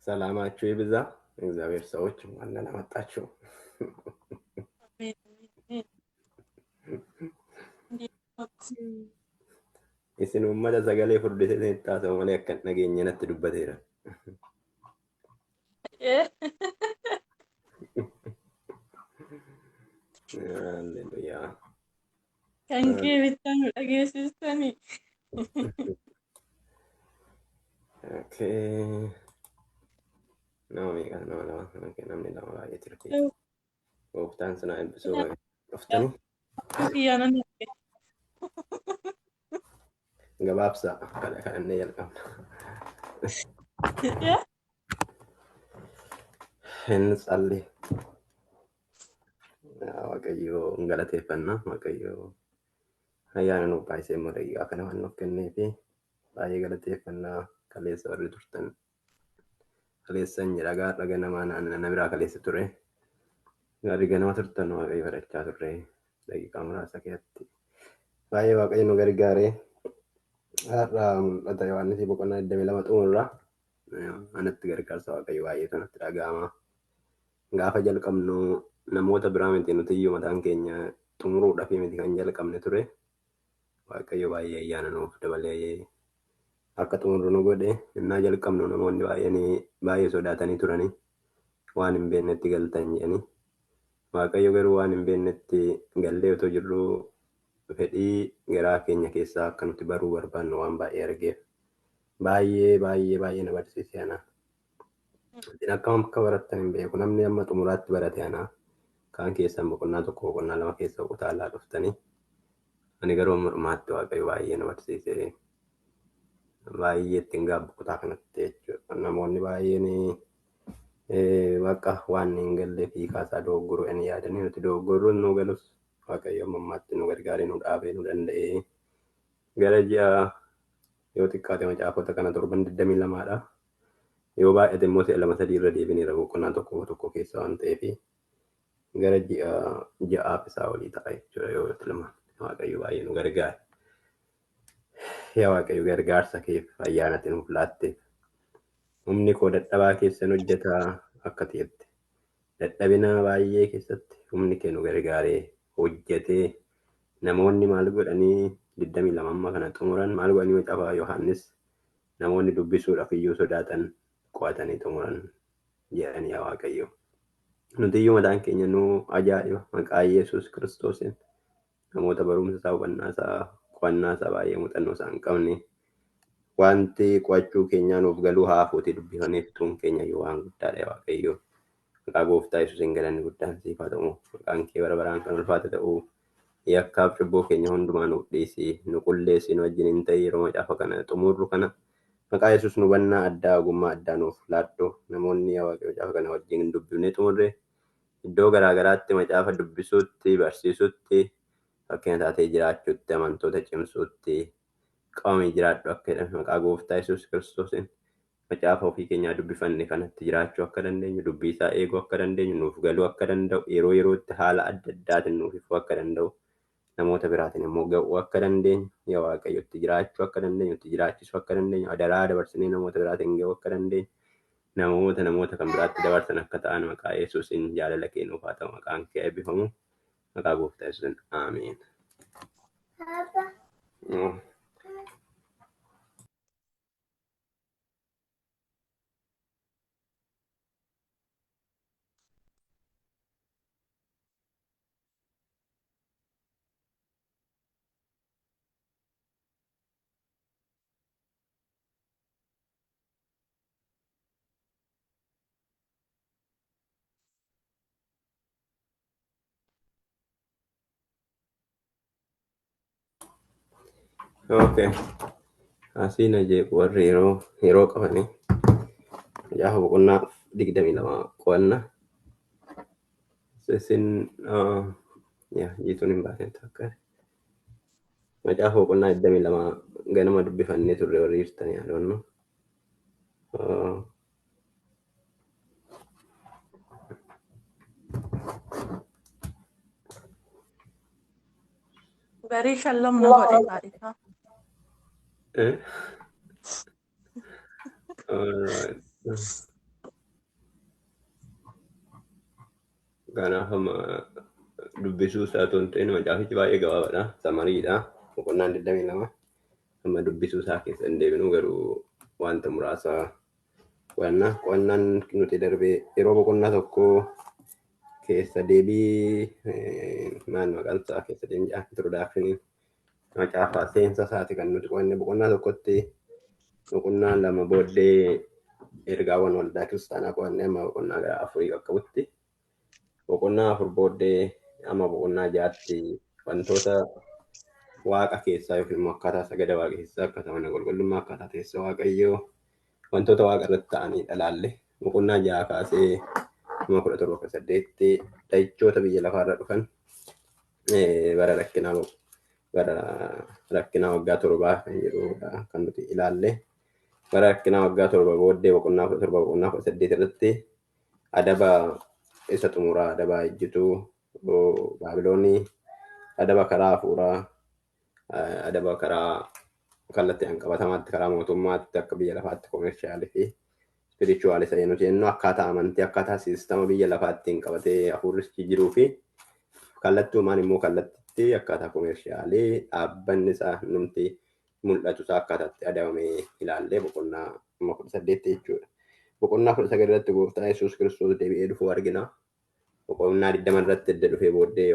ሰላማችሁ ይብዛ። እግዚአብሔር ሰዎች እንኳን ደህና መጣችሁ። አሜን አሜን። እንዴት ኖት? Isin uummata sagalee furdisee isinitti haasa'u malee akka hin dhageenye natti dubbateera. Haalleluuyaa. Kan kee bittaa nu dhageessistanii. Okay. Nama meeqa? Nama lama. Okay, namni lama baay'ee ture. Gooftaan sinaa eebbisuu dhuftanii Kiyyaanan arge. gabaabsaa kadha kadhannee jalqabna. Hin tsalli. Waaqayyoo hin galateeffanna. Waaqayyoo ayyaana nuuf baay'isee immoo daqiiqaa kana waan nuuf kennee fi baay'ee galateeffannaa kaleessa warri turtan. Kaleessan jedha gaarra ganamaa na biraa kaleessa ture. Gaarri ganama turtan Waaqayyo kadhachaa turre daqiiqaa muraasa keessatti. Baay'ee Waaqayyo nu gargaaree har'a mul'ata Yohaannis boqonnaa 22 xumurra. Anatti gargaarsa Waaqayyo baay'eetu natti dhaga'ama. Gaafa jalqabnu namoota biraa miti nuti iyyuu mataan keenya xumuruudhaaf miti kan jalqabne ture. Waaqayyo baay'ee ayyaana nuuf dabalee akka xumurru nu godhe. Innaa jalqabnu namoonni baay'een baay'ee sodaatanii turanii waan hin beeknetti galtan jedhanii. Waaqayyo garuu waan hin beeknetti gallee otoo jirruu fedhii garaa keenya keessaa akka nuti baruu barbaannu waan baay'ee argeef baay'ee baay'ee baay'ee na barsiise ana. Isin akkam akka barattan hin beeku. Namni amma xumuraatti barate ana. Kaan keessan boqonnaa tokko boqonnaa lama keessa utaalaa dhuftanii. Ani garuu amma dhumaatti Waaqayyo baay'ee na barsiise. Baay'ee ittiin gaabbu kutaa kanatti jechuudha. Namoonni baay'een bakka waan hin gallee fi kaasaa dogoggoruu inni yaadanii nuti dogoggorruun nu galus Waaqayyo amma ammaatti nu gargaaree nu dhaabee nu danda'ee gara ji'a yoo xiqqaate macaafota kana torban 22dha. Yoo baay'ate immoo si'a lama sadii irra deebineera boqonnaa tokko tokko keessa waan ta'eef gara ji'a ja'aaf isaa olii ta'a jechuudha yoo tilmaamne. Waaqayyo baay'ee nu gargaara. Yaa Waaqayyo gargaarsa keef ayyaana ati nuuf laatteef humni koo dadhabaa keessan hojjetaa akka ta'etti dadhabina baay'ee keessatti humni kee nu gargaaree hojjetee namoonni maal godhanii 22 amma kana xumuran maal godhanii macaafa Yohaannis namoonni dubbisuudhaaf iyyuu sodaatan qo'atanii xumuran jedhanii yaa Waaqayyo. Nuti iyyuu mataan keenya nu ajaa'iba maqaa Yesuus Kiristoosiin namoota barumsa isaa hubannaa isaa qo'annaa isaa baay'ee muuxannoo isaa hin qabne wanti qo'achuu keenyaa nuuf galuu haa hafuuti dubbifannee fixuun keenya iyyuu waan guddaadha yaa Waaqayyo. Maqaa gooftaa Yesuusiin galanni guddaan siif haa ta'u. Maqaan kee bara baraan kan ulfaate ta'u. Yakkaaf cubbuu keenya hundumaa nuuf dhiisi. Nu qulleessi nu wajjin hin ta'e yeroo macaafa kana xumurru kana. Maqaa Yesuus nu hubannaa addaa ogummaa addaa nuuf laadhu. Namoonni yaa Waaqayyo macaafa kana wajjin hin dubbifne xumurre iddoo garaa garaatti macaafa dubbisuutti barsiisutti fakkeenya taatee jiraachuutti amantoota cimsuutti qabamee jiraadhu akka jedhame maqaa gooftaa Yesuus Kiristoosiin macaafa ofii keenyaa dubbifanne kanatti jiraachuu akka dandeenyu dubbii isaa eeguu akka dandeenyu nuuf galuu akka danda'u yeroo yerootti haala adda addaatiin nuuf ifuu akka danda'u namoota biraatiin immoo ga'uu akka dandeenyu yaa Waaqayyo itti jiraachuu akka dandeenyu itti jiraachisuu akka dandeenyu adaraa dabarsinee namoota biraatiin ga'uu akka dandeenyu namoota namoota kan biraatti dabarsan akka ta'an maqaa Yesuusiin jaalala kee nuuf haa ta'u maqaan kee eebbifamu maqaa gooftaa Yesuusiin aameen. Okay. Asiin ajeequ warri yeroo yeroo qabanii macaafa boqonnaa 22 qo'anna. Isin yaa jiituun hin baasne takka. Macaafa boqonnaa 22 ganama dubbifannee turre warri jirtanii yaadonnu. Barii shallam na godhe taadhisaa. Alright. Kanaaf amma dubbisuu isaa otoo hin ta'in macaafichi baay'ee gabaabaadha. Samariidha. Boqonnaan 22 amma dubbisuu isaa keessa hin deebinu garuu wanta muraasa qo'annaa. Qo'annaan nuti darbee yeroo boqonnaa tokko keessa deebii maal maqaan isaa keessa deemee jira introduction macaafa seensa isaati kan nuti qo'anne boqonnaa tokkotti boqonnaa lama booddee ergaawwan waldaa kiristaanaa qo'anne amma boqonnaa gara afurii qaqqabutti boqonnaa afur booddee amma boqonnaa ja'atti wantoota waaqa keessaa yookiin immoo akkaataa sagada waaqa keessaa akkaataa mana qulqullummaa akkaataa teessoo waaqayyoo wantoota waaqa irratti ta'anii dhalaalle boqonnaa ja'a kaasee kuma 17 18tti dhahichoota biyya lafaarra dhufan bara rakkinaa waggaa torbaa kan jedhudha kan nuti ilaalle. Bara rakkinaa waggaa torba booddee boqonnaa 17 boqonnaa 18 irratti adaba isa xumuraa adaba ejjituu Baabiloonii adaba karaa hafuuraa adaba karaa kallattii qabatamaatti karaa mootummaatti akka biyya lafaatti koomershaalii fi spirituwaal isa nuti jennu akkaataa amantii akkaataa siistama biyya lafaattiin qabatee hafuurrichi jiruu fi kallattuumaan immoo kallattitti akkaataa koomershaalii dhaabbanni isaa numti mul'atu isaa akkaataatti adabamee ilaallee boqonnaa 18 jechuudha. Boqonnaa 19 irratti gooftaa Yesuus Kiristoos deebi'ee dhufuu argina. Boqonnaa 20 irratti edda dhufee booddee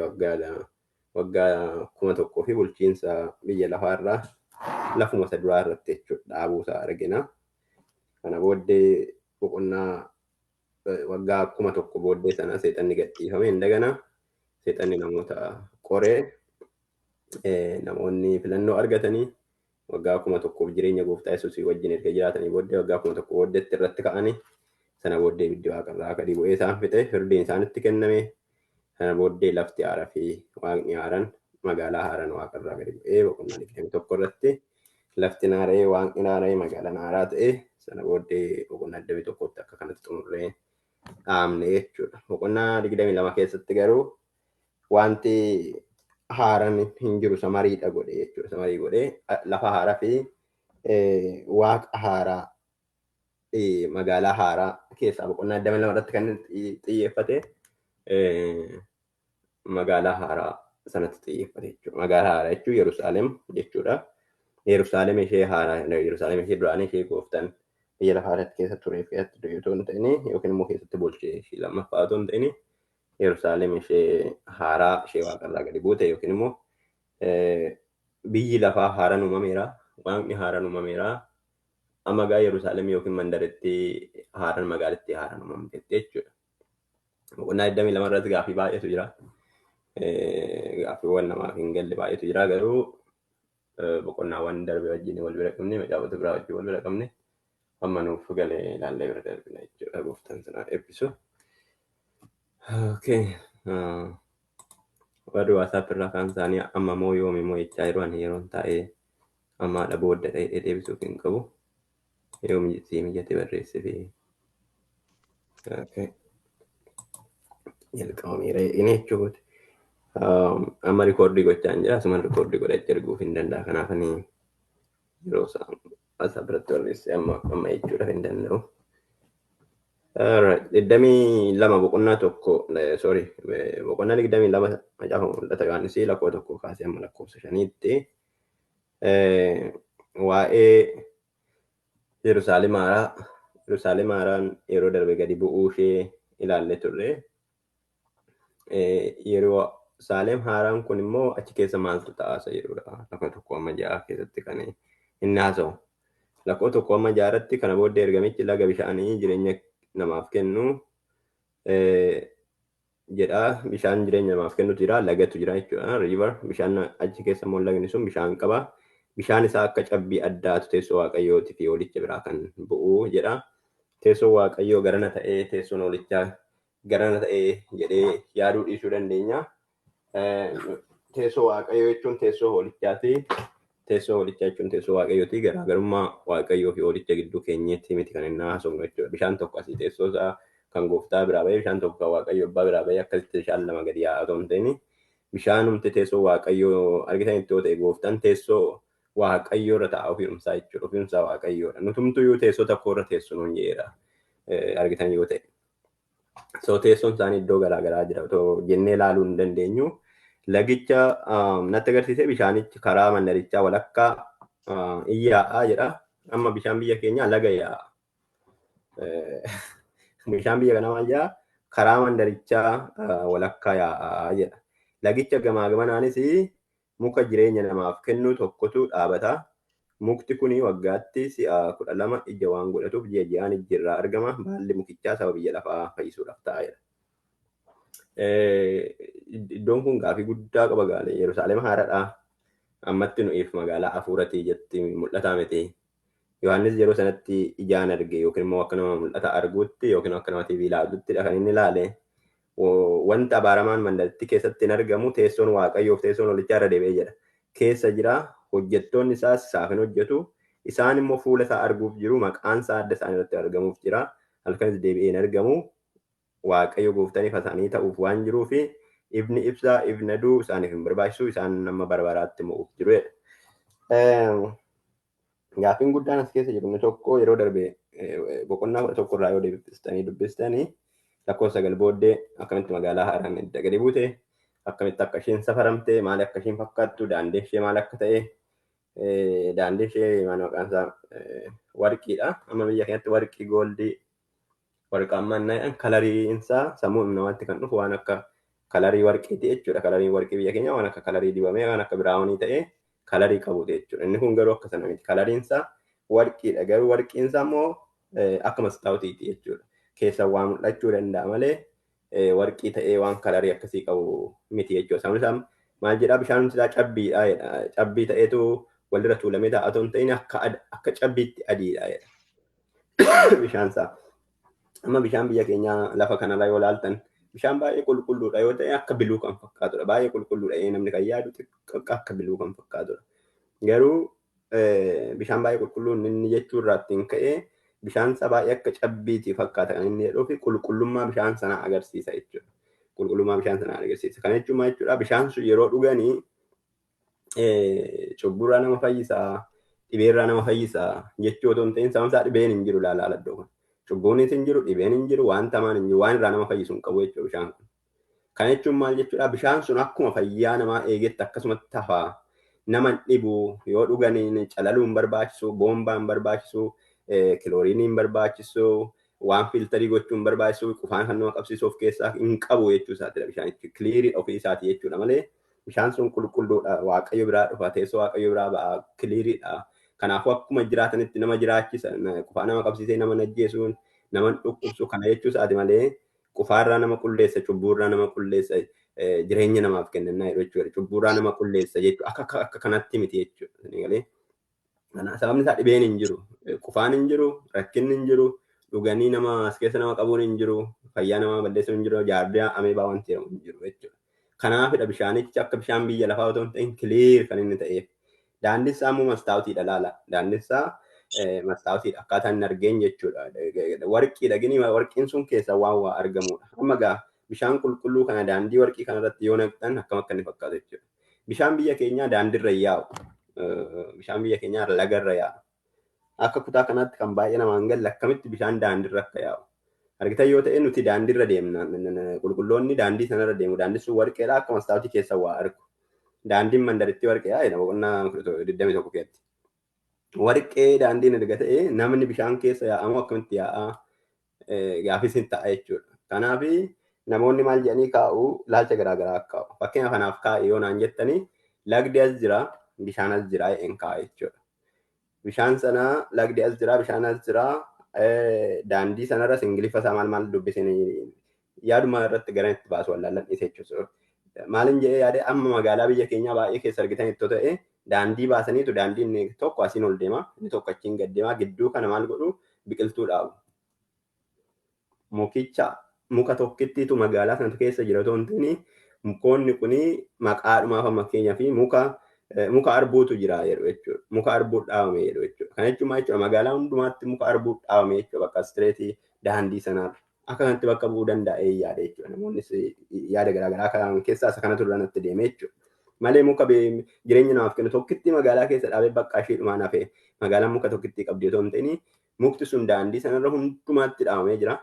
waggaa 1000 fi bulchiinsa biyya lafaarraa lafuma isa duraa irratti jechuudha dhaabuu isaa argina. Kana booddee boqonnaa waggaa 1000 booddee sana seexanni gadhiifame hin dagana. Seexanni namoota qoree namoonni filannoo argatanii waggaa 1000 jireenya gooftaa Yesuusii wajjin erga jiraatanii booddee waggaa 1000 booddeetti irratti ka'anii sana booddee ibiddi waaqarraa gadi bu'ee isaan fixe firdiin isaanitti kenname sana booddee lafti haaraa fi waaqni haaraan magaalaa haaraan waaqarraa gadi bu'ee boqonnaa 21 irratti lafti haara'ee waaqni haara'ee magaalaan haaraa ta'e sana booddee boqonnaa 21tti akka kanatti xumurree dhaabne jechuudha. Boqonnaa 22 keessatti garuu wanti haaraan hin jiru samariidha godhe jechuudha. Samarii godhee lafa haaraa fi waaqa haaraa magaalaa haaraa keessaa boqonnaa 22 irratti kan xiyyeeffate magaalaa haaraa sanatti xiyyeeffate jechuudha. Magaalaa haaraa jechuun Yerusaalem jechuudha. Yerusaalem ishee haaraa Yerusaalem ishee duraanii ishee gooftaan biyya lafaa irratti keessa turee fi keessatti du'e otoo hin ta'in yookiin immoo keessatti bulchee ishee lammaffaa otoo hin ta'in Yerusaalem ishee haaraa ishee waaqarraa gadi buute yookiin immoo biyyi lafaa haaraan uumameera. Waaqni haaraan uumameera. Amma gaa Yerusaalem yookiin mandaritti haaraan magaalittii haaraan uumamteetti jechuudha. Boqonnaa 22 irratti gaaffii baay'eetu jira. Gaaffiiwwan namaaf hin galle baay'eetu jira garuu boqonnaawwan darbe wajjin wal bira qabne macaafota biraa wajjin wal bira qabne amma nuuf galee ilaallee bira darbina jechuudha gooftaan sana eebbisu. Okay. Warri WhatsApp irraa kaan isaanii amma moo yoomi moo jechaa yeroo ani yeroon taa'ee ammaadha booda dhahee deebisuuf hin qabu. Yoomi sii mijate barreessee fi okay. Jalqabameera inni jechuudha. Amma rikoordii gochaa hin jira. Asuma rikoordii godhachuu erguuf hin danda'a. Kanaaf ani yeroo isaan WhatsApp irratti barreessee amma amma jechuudhaaf hin danda'u. Alright, 22 boqonnaa tokko sorry boqonnaa 22 macaafa mul'ata Yohaannisii lakkoo tokko kaasee amma lakkoofsa shaniitti waa'ee Yerusaalem haaraa Yerusaalem haaraan yeroo darbe gadi bu'uu ishee ilaallee turre. Yerusaalem haaraan kun immoo achi keessa maaltu ta'a isa jedhudha. Lafa tokko amma ja'a keessatti kan inni haasa'u. Lakkoo tokko amma ja'a irratti kana booddee ergamichi laga bishaanii jireenya namaaf kennu jedha. Bishaan jireenya namaaf kennutu jira. Lagatu jira jechuudha. River bishaan achi keessa immoo lagni sun bishaan qaba. Bishaan isaa akka cabbii addaatu teessoo waaqayyootii fi hoolicha biraa kan bu'u jedha. Teessoon waaqayyoo garana ta'ee teessoon hoolichaa garana ta'ee jedhee yaaduu dhiisuu dandeenya. Teessoo waaqayyoo jechuun teessoo hoolichaati. Teessoo hoolichaa jechuun teessoo waaqayyooti. Garaagarummaa waaqayyoo fi hoolicha gidduu keenyetti miti kan inni haasofnu jechuudha. Bishaan tokko asii teessoo isaa kan gooftaa biraa bahee bishaan tokko kan waaqayyo abbaa biraa bahee akkasitti bishaan lama gadi yaa'aa otoo hin ta'in bishaanumti teessoo waaqayyoo argitanitti yoo ta'e gooftaan teessoo waaqayyoo irra taa'aa ofiirumsaa jechuudha. Ofiirumsaa waaqayyoodha. Nutumtuyyuu teessoo tokko irra teessu nuun jedheera. Argitan yoo ta'e. So teessoon isaanii iddoo garaagaraa jira otoo jennee ilaaluu hin dandeenyu. Lagicha natti agarsiise bishaanichi karaa mandarichaa walakkaa in yaa'aa jedha. Amma bishaan biyya keenyaa laga yaa'a. Bishaan biyya kanaa maal jedhaa? Karaa mandarichaa walakkaa yaa'aa jedha. Lagicha gamaa gamanaanis muka jireenya namaaf kennu tokkotu dhaabata. Mukti kun waggaatti si'a 12 ija waan godhatuuf ji'a ji'aan ijji irraa argama. Baalli mukichaa saba biyya lafaa fayyisuudhaaf ta'a jedha. Iddoon kun gaafii guddaa qaba gaale. Yerusaalem haaraadha. Ammatti nu'iif magaalaa hafuuratii jetti mul'ataa miti. Yohaannis yeroo sanatti ijaan arge yookiin immoo akka nama mul'ata arguutti yookiin akka nama TV ilaaluttidha kan inni ilaale. Wanta abaaramaan mandaratti keessatti hin argamu teessoon Waaqayyoof teessoon hoolichaa irra deebi'ee jedha. Keessa jira, hojjettoonni isaas isaaf hin hojjetu. Isaan immoo fuula isaa arguuf jiru, maqaan isaa adda isaanii irratti argamuuf jira. Halkanis deebi'ee hin argamu. Waaqayyo gooftaan ifa isaanii ta'uuf waan jiruuf ifni ibsaa, ifni aduu isaaniif hin barbaachisu, isaan nama bara baraatti mo'uuf jiru jedha. Gaaffiin guddaan as keessa jiru inni tokko yeroo darbe boqonnaa 11 irraa yoo deebistanii dubbistanii lakkoofsa 9 booddee akkamitti magaalaa haaraan edda gadi buute, akkamitti akka isheen safaramte, maal akka isheen fakkaattu, daandii ishee maal akka ta'e, daandii ishee maal maqaan isaa warqiidha. Amma biyya keenyatti warqii gooldii warqaammaan na'an kalariin isaa sammuu namaatti kan dhufu waan akka kalarii warqiiti jechuudha. Kalariin warqii biyya keenyaa waan akka kalarii dibamee waan akka biraawunii ta'ee kalarii qabuuti jechuudha. Inni kun garuu akka sana miti. Kalariin isaa warqiidha. Garuu warqiin isaa immoo akka mastaawutiiti jechuudha. Keessa waa mul'achuu danda'a malee warqii ta'ee waan kalarii akkasii qabu miti jechuudha. Sababni isaa maal jedhaa bishaan isaa cabbiidha jedha. Cabbii ta'eetu walirra tuulamee ta'a otoo hin ta'in akka cabbiitti adiidha jedha. Bishaan isaa. Amma bishaan biyya keenyaa lafa kanarra yoo ilaaltan bishaan baay'ee qulqulluudha yoo ta'e akka biluu kan fakkaatudha. Baay'ee qulqulluudha namni kan yaadu xiqqaa akka biluu kan fakkaatudha. Garuu bishaan baay'ee qulqulluun inni jechuu irraa ittiin ka'ee bishaan isaa baay'ee akka cabbiitii fakkaata kan inni jedhuu fi qulqullummaa bishaan sanaa agarsiisa jechuudha. Qulqullummaa bishaan sanaa agarsiisa. Kana jechuun maal jechuudha? Bishaan sun yeroo dhuganii cubburraa nama fayyisaa, dhibeerraa nama fayyisaa jechuu otoo hin ta'in sababni isaa dhibeen hin jiru ilaalaa iddoo kun. Cubbuunis hin jiru, dhibeen hin jiru, waan tamaan hin jiru, waan irraa nama fayyisu hin qabu jechuudha bishaan kun. Kana jechuun maal jechuudha? Bishaan sun akkuma fayyaa namaa eegetti akkasumatti hafaa. Nama hin dhibu, yoo dhuganiin calaluu hin barbaachisu, boombaa hin barbaachisu, kilooriinii hin barbaachisu, waan fiiltarii gochuu hin barbaachisu, qufaan kan nama qabsiisu of keessaa hin qabu jechuu isaatidha bishaanichi. Kiliirii ofii isaati jechuudha malee bishaan sun qulqulluudha. Waaqayyo biraa dhufa, teessoo Waaqayyo biraa ba'a, kiliiriidha. Kanaafuu akkuma jiraatanitti nama jiraachisa, qufaa nama qabsiisee nama najjeesuun, nama dhukkubsu kana jechuu isaati malee qufaarraa nama qulleessa, cubbuurraa nama qulleessa, jireenya namaaf kennannaa jedhu jechuudha. Cubbuurraa nama qulleessa jechuudha. Akka kanatti miti jechuudha. Kana sababni isaa dhibeen hin jiru, qufaan hin jiru, rakkinni hin jiru, dhuganii nama as keessa nama qabuun hin jiru, fayyaa namaa balleessuun hin jiru, jaardiyaa ameebaa wanti jedhamu hin jiru jechuudha. Kanaafidha bishaanichi akka bishaan biyya lafaa otoo hin ta'in kiliir kan inni ta'eef. Daandii isaa immoo mastaawutiidha laala. Daandii isaa mastaawutiidha akkaataa inni argeen jechuudha. Warqiidha gini warqiin sun keessa waan waa argamudha. Amma gaa bishaan qulqulluu kana daandii warqii kanarratti yoo naqxan akkam akka inni fakkaatu jechuudha. Bishaan biyya keenyaa daandiirra yaa'u. Bishaan biyya keenyaa lagarra yaa'a. Akka kutaa kanaatti kan baay'ee namaan galle akkamitti bishaan daandiirra akka yaa'u. Argitan yoo ta'e nuti daandiirra deemna. Qulqulloonni daandii sanarra deemu. Daandiin sun warqeedha akka mastaawutii keessa waa argu. Daandiin mandaritti warqeedha jedha boqonnaa 21 keessatti. Warqee daandiin erga ta'e namni bishaan keessa yaa'amu akkamitti yaa'aa gaafis hin ta'a jechuudha. Kanaaf namoonni maal jedhanii kaa'u ilaalcha garaagaraa kaa'u. Fakkeenyaaf kanaaf kaa'e yoo naan jettanii lagdi as jira bishaan as jira jedheen kaa'a jechuudha. Bishaan sana lagdi as jira bishaan as jira daandii sanarras ingiliffa isaa maal maal dubbisanii yaaduma irratti gara itti baasu wallaallan dhiise jechuudha. Maalin jedhee yaade amma magaalaa biyya keenyaa baay'ee keessa argitan ittoo ta'e daandii baasaniitu daandiin tokko asiin ol deema inni tokko achiin gad deema gidduu kana maal godhu biqiltuu dhaabu. Mukicha muka tokkittiitu magaalaa sana keessa jira otoo hin ta'in mukoonni kuni maqaadhumaaf amma fakkeenyaa fi muka arbuutu jira jedhu jechuudha. Muka arbuu dhaabame jedhu jechuudha. Kana jechuun maal jechuudha magaalaa hundumaatti muka arbuu dhaabame jechuudha bakka istireetii daandii sanaarra. Akka kanatti bakka bu'uu danda'ee yaada jechuudha. Namoonnis yaada garaagaraa kan keessaa isa kanatu irra natti deeme jechuudha. Malee muka jireenya namaaf kennu tokkitti magaalaa keessa dhaabee bakka isheedhumaan hafe magaalaan muka tokkitti qabdi otoo hin ta'in mukti sun daandii sanarra hundumaatti dhaabamee jira.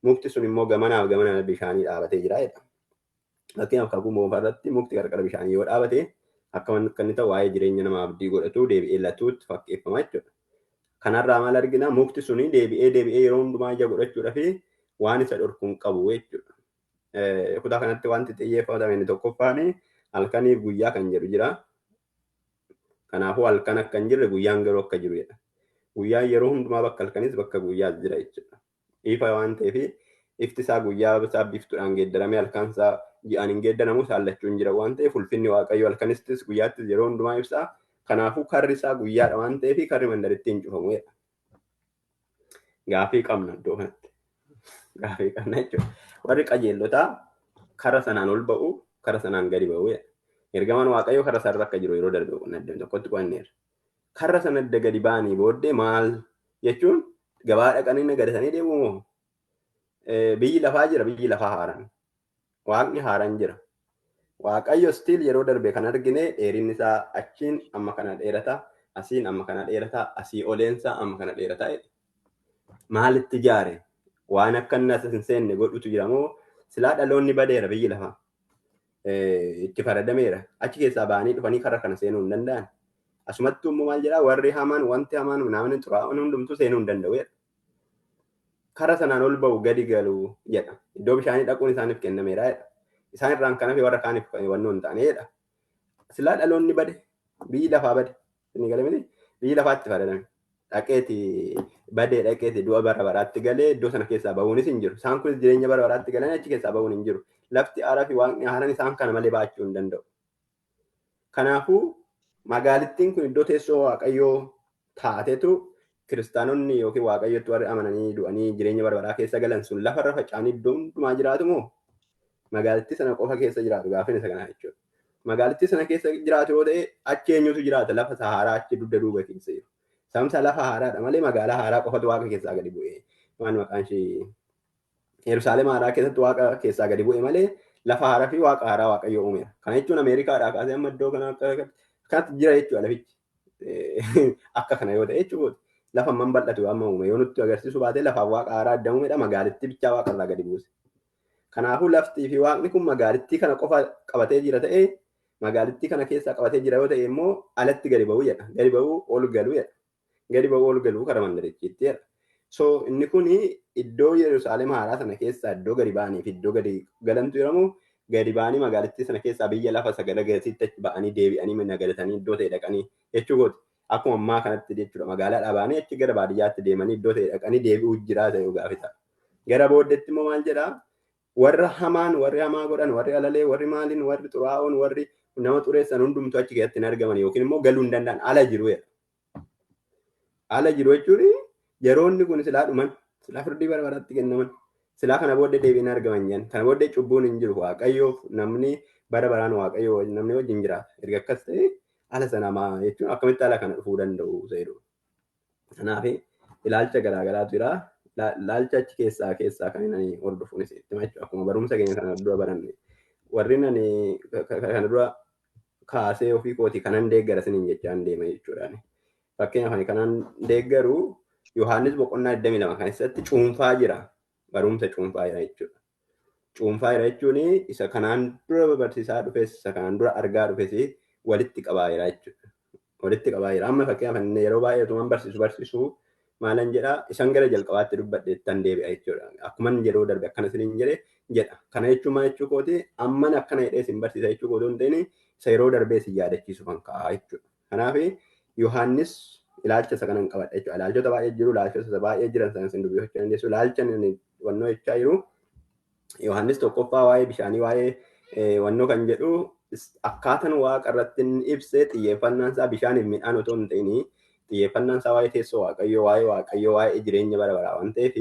Mukti sun immoo gamanaaf gamana bishaanii dhaabatee jira jedha. Fakkeenyaaf kakuu moofaa irratti mukti qarqara bishaanii yoo dhaabate akka inni ta'u waa'ee jireenya nama abdii godhatu deebi'ee latuutti fakkeeffama jechuudha. Kanarraa maal argina? Mukti suni deebi'ee deebi'ee yeroo hundumaa ija godhachuudhaaf waan isa dhorku hin qabu jechuudha. Kutaa kanatti wanti xiyyeeffatame inni tokkoffaan halkaniif guyyaa kan jedhu jira. Kanaafuu halkan akka hin jirre guyyaan garuu akka jiru jedha. Guyyaan yeroo hundumaa bakka halkanis bakka guyyaas jira jechuudha. Ifa waan ta'eef ifti isaa guyyaa isaa biiftuudhaan geeddaramee halkan isaa ji'aan hin geeddaramu saallachuun jira waan ta'eef ulfinni Waaqayyoo halkanistis guyyaattis yeroo hundumaa ibsa. Kanaafuu karri isaa guyyaadha waan ta'eef karri mandaritti hin cufamu jedha. Gaafii qabna iddoo kanatti. Gaafii qabna jechuudha. Warri qajeelotaa kara sanaan ol ba'u, kara sanaan gadi ba'u jedha. Ergamaan Waaqayyoo karra isaarra akka jiru yeroo darbe boqonnaa 21tti qo'anneerra. Karra sana edda gadi ba'anii booddee maal jechuun gabaa dhaqanii nagadatanii deemu moo? Biyyi lafaa jira, biyyi lafaa haaraan. Waaqni haaraan jira. Waaqayyo stiil yeroo darbe kan argine dheerinni isaa achiin amma kana dheerata, asiin amma kana dheerata, asii oleensaa amma kana dheerata jedhe. Maalitti ijaare? Waan akka inni as hin seenne godhutu jira moo silaa dhaloonni badeera biyyi lafaa? Itti faradameera. Achi keessaa ba'anii dhufanii karra kana seenuu hin danda'an. Asumattuu immoo maal jedhaa warri hamaan wanti hamaan namni xuraa'oon hundumtuu seenuu hin danda'u jedha. Karra sanaan ol ba'u gadi galu jedha. Iddoo bishaanii dhaquun isaaniif kennameera jedha. Isaan irraan kan hafe warra kaaniif wannoo hin taane jedha. Silaa dhaloonni bade biyyi lafaa bade. Inni galee miti biyyi lafaatti faradame. Dhaqeeti badee dhaqeeti du'a bara baraatti galee iddoo sana keessaa ba'uunis hin jiru. Isaan kunis jireenya bara baraatti galanii achi keessaa ba'uun hin jiru. Lafti aaraa fi waaqni haaraan isaan kana malee baachuu hin danda'u. Kanaafuu magaalittiin kun iddoo teessoo Waaqayyoo taatetu kiristaanonni yookiin Waaqayyotti warri amananii du'anii jireenya bara baraa keessa galan sun lafarra faca'anii iddoo hundumaa jiraatu moo magaalittii sana qofa keessa jiraatu gaaffiin isa kanaa jechuudha. Magaalittii sana keessa jiraatu yoo ta'e achi eenyutu jiraata lafa Saharaa achi dugda duuba keessa jiru. Sababni lafa haaraadha malee magaalaa haaraa qofatu waaqa keessaa gadi bu'e. Waan maqaan ishee Yerusaalem haaraa keessatti waaqa keessaa gadi bu'e malee lafa haaraa fi waaqa haaraa Waaqayyo uumeera. Kana jechuun Ameerikaadhaa kaasee amma iddoo kana akkanatti jira jechuudha lafichi. Akka kana yoo ta'e jechuudha. Lafa amman bal'atu amma uume yoo nutti agarsiisu baate lafaaf waaqa haaraa adda uumedha magaalittii bichaa waaqa irraa gadi buuse. Kanaafuu laftii fi waaqni kun magaalittii kana qofa qabatee jira ta'ee magaalittii kana keessaa qabatee jira yoo ta'e immoo alatti gadi ba'uu jedha. Gadi ba'uu ol galuu jedha. Gadi ba'uu ol galuu kara mandarichiitti jedha. So inni kun iddoo Yerusaalem haaraa sana keessaa iddoo gadi ba'anii fi iddoo gadi galantu jedhamu gadi ba'anii magaalittii sana keessaa biyya lafa sagala gatiitti achi ba'anii deebi'anii nagadatanii iddoo ta'e dhaqanii jechuu kooti. Akkuma ammaa kanatti jechuudha magaalaadhaa ba'anii achi gara baadiyyaatti deemanii iddoo ta'e dhaqanii deebi'uu jiraa ta'e gaafi ta'a. Gara booddeetti immoo maal jedhaa? Warra hamaan, warri hamaa godhan, warri alalee, warri maaliin, warri xuraa'oon, warri nama xureessan hundumtuu achi keessatti hin argaman yookiin immoo galuu hin danda'an ala jiru jedha. Ala jiru jechuun yeroonni kun silaa dhuman, silaa firdii bara baraatti kennaman, silaa kana booddee deebiin argaman jedhan, kana booddee cubbuun hin jiru Waaqayyoof namni bara baraan Waaqayyoo namni wajjin jiraata. Erga akkas ta'e ala sana maa jechuun akkamitti ala kana dhufuu danda'u jedhu. Kanaaf ilaalcha garaagaraatu jira. Ilaalcha achi keessaa keessaa kan inni hordofuunis itti jechuudha. Akkuma barumsa keenya kana dura baranne. Warri ani kana dura kaasee ofii kooti kanan deeggara isiniin jechaan deema jechuudha. Fakkeenyaaf ani kanan deeggaru Yohaannis boqonnaa 22 kan keessatti cuunfaa jira. Barumsa cuunfaa jira jechuudha. Cuunfaa jira jechuun isa kanaan dura barsiisaa dhufes isa kanaan dura argaa dhufes walitti qabaa jira jechuudha. Walitti qabaa jira. Amma fakkeenyaaf ani yeroo baay'ee utuman barsiisu maalan jedhaa isan gara jalqabaatti dubbadhe ittan deebi'a jechuudha. Akkuman yeroo darbe akkana isiniin jedhe jedha. Kana jechuun maal jechuu kooti amman akkana jedhee isin barsiisa jechuu kooti hin ta'in isa yeroo darbee isin yaadachiisu kan ka'a jechuudha. Kanaaf Yohaannis ilaalcha isa kanan qabadha jechuudha. Ilaalchota baay'ee jiru, ilaalchota isa baay'ee jiran sana isin dubbifachuu dandeessu. Ilaalcha inni wannoo jechaa jiru Yohaannis tokkoffaa waa'ee bishaanii waa'ee wannoo kan jedhu akkaataan waaqa irratti inni ibse xiyyeeffannaan isaa bishaaniif midhaan otoo hin ta'in xiyyeeffannaan isaa waa'ee teessoo Waaqayyoo, waa'ee Waaqayyoo, waa'ee jireenya bara baraa waan ta'eef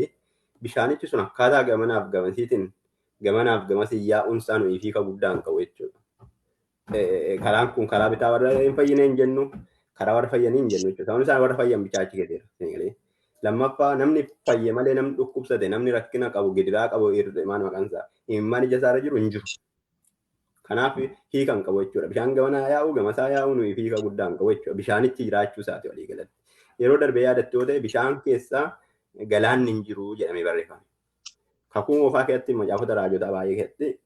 bishaanichi sun akkaataa gamanaaf gamasiitiin gamanaaf gamasii yaa'uun isaa nuyi hiika guddaa hin qabu jechuudha. Karaan kun karaa bitaa warra hin fayyine hin jennu, karaa warra fayyanii hin jennu jechuudha. Sababni isaa warra fayyan bichaa achi keessa. Lammaffaa namni fayye malee namni dhukkubsate, namni rakkina qabu, gidiraa qabu, maal maqaan isaa, imimmaan ija isaarra jiru hin jiru. Kanaaf hiika hin qabu jechuudha. Bishaan gamanaa yaa'u, gamasaa yaa'u nuyi hiika guddaa hin qabu jechuudha. Bishaanichi jiraachuu isaati walii galatti. Yeroo darbe yaadatte yoo ta'e bishaan keessa galaanni hin jiru jedhamee barreeffame. Kakuu moofaa keessatti macaafota raajotaa baay'ee keessatti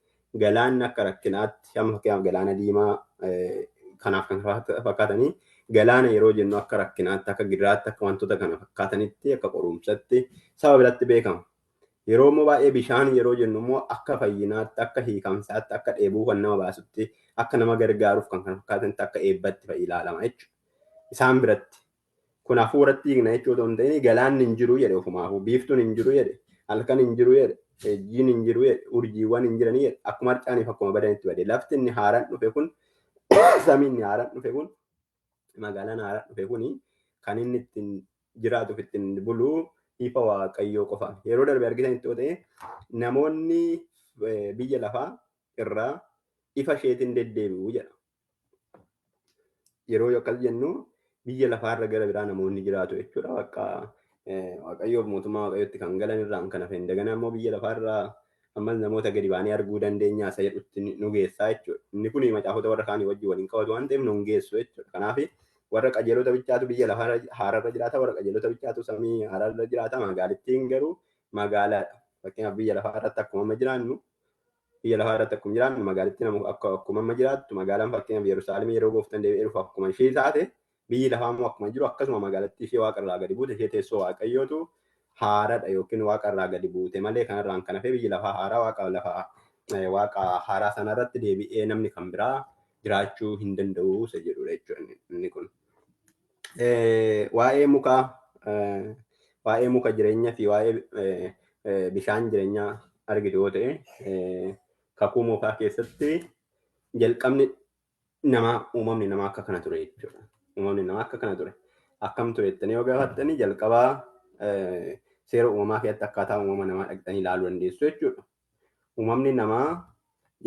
galaanni akka rakkinaatti amma fakkeenyaaf galaana diimaa kanaaf kan fakkaatanii galaana yeroo jennu akka rakkinaatti akka gidiraatti akka wantoota kana fakkaatanitti akka qorumsatti saba biratti beekama. Yeroo immoo baay'ee bishaan yeroo jennu immoo akka fayyinaatti akka hiikamsaatti akka dheebuu kan nama baasutti akka nama gargaaruuf kan kana fakkaatanitti akka eebbatti fa'i ilaalama jechuudha. Isaan biratti kun hafuuratti hiikna jechuu otoo hin ta'in galaanni hin jiru jedhe ofumaafuu biiftuun hin jiru jedhe halkan hin jiru jedhe jiin hin jiru jedhe urjiiwwan hin jiranii jedhe akkuma harcaaniif akkuma badanitti bade lafti inni haaraan dhufe kun samiin inni haaraan dhufe kun magaalaan haaraan dhufe kun kan inni ittiin jiraatuuf ittiin bulu ifa waaqayyoo qofaan. Yeroo darbe argitanitti yoo ta'e namoonni biyya lafaa irraa ifa isheetiin deddeebi'u jedha. Yeroo akkas jennu biyya lafaarra gara biraa namoonni jiraatu jechuudha. Bakka waaqayyoof mootummaa waaqayyootti kan galan irraan kan hafe dagana immoo biyya lafaarraa ammas namoota gadi baanee arguu dandeenya isa jedhutti nu geessaa jechuudha. Inni kun macaafota warra kaanii wajjin waliin qabatu waan ta'eef nu hin geessu jechuudha. Kanaaf warra qajeelota bichaatu biyya lafaa haararra jiraata, warra qajeelota bichaatu samii haararra jiraata. Magaalittiin garuu magaalaadha. Fakkeenyaaf biyya lafaa irratti akkuma amma jiraannu biyya lafaa irratti akkuma jiraannu magaalittiin akkuma amma jiraattu magaalaan fakkeenyaaf Yerusaalem yeroo gooftaan deebi'ee dhufu akkuma ishee taate biyyi lafaa immoo akkuma jiru akkasuma magaalattii ishee waaqarraa gadi buute ishee teessoo waaqayyootu haaradha yookiin waaqarraa gadi buute malee kanarraan kan hafe biyyi lafaa haaraa waaqa lafaa waaqa haaraa sanarratti deebi'ee namni kan biraa jiraachuu hin danda'u isa jedhudha jechuudha inni kun. Waa'ee mukaa waa'ee muka jireenyaa fi waa'ee bishaan jireenyaa argitu yoo ta'e kakuu moofaa keessatti jalqabni namaa uumamni namaa akka kana ture jechuudha. Uumamni namaa akka kana ture. Akkam ture jettanii yoo gaafattanii jalqabaa seera uumamaa keessatti akkaataa uumama namaa dhaqxanii ilaaluu dandeessu jechuudha. Uumamni namaa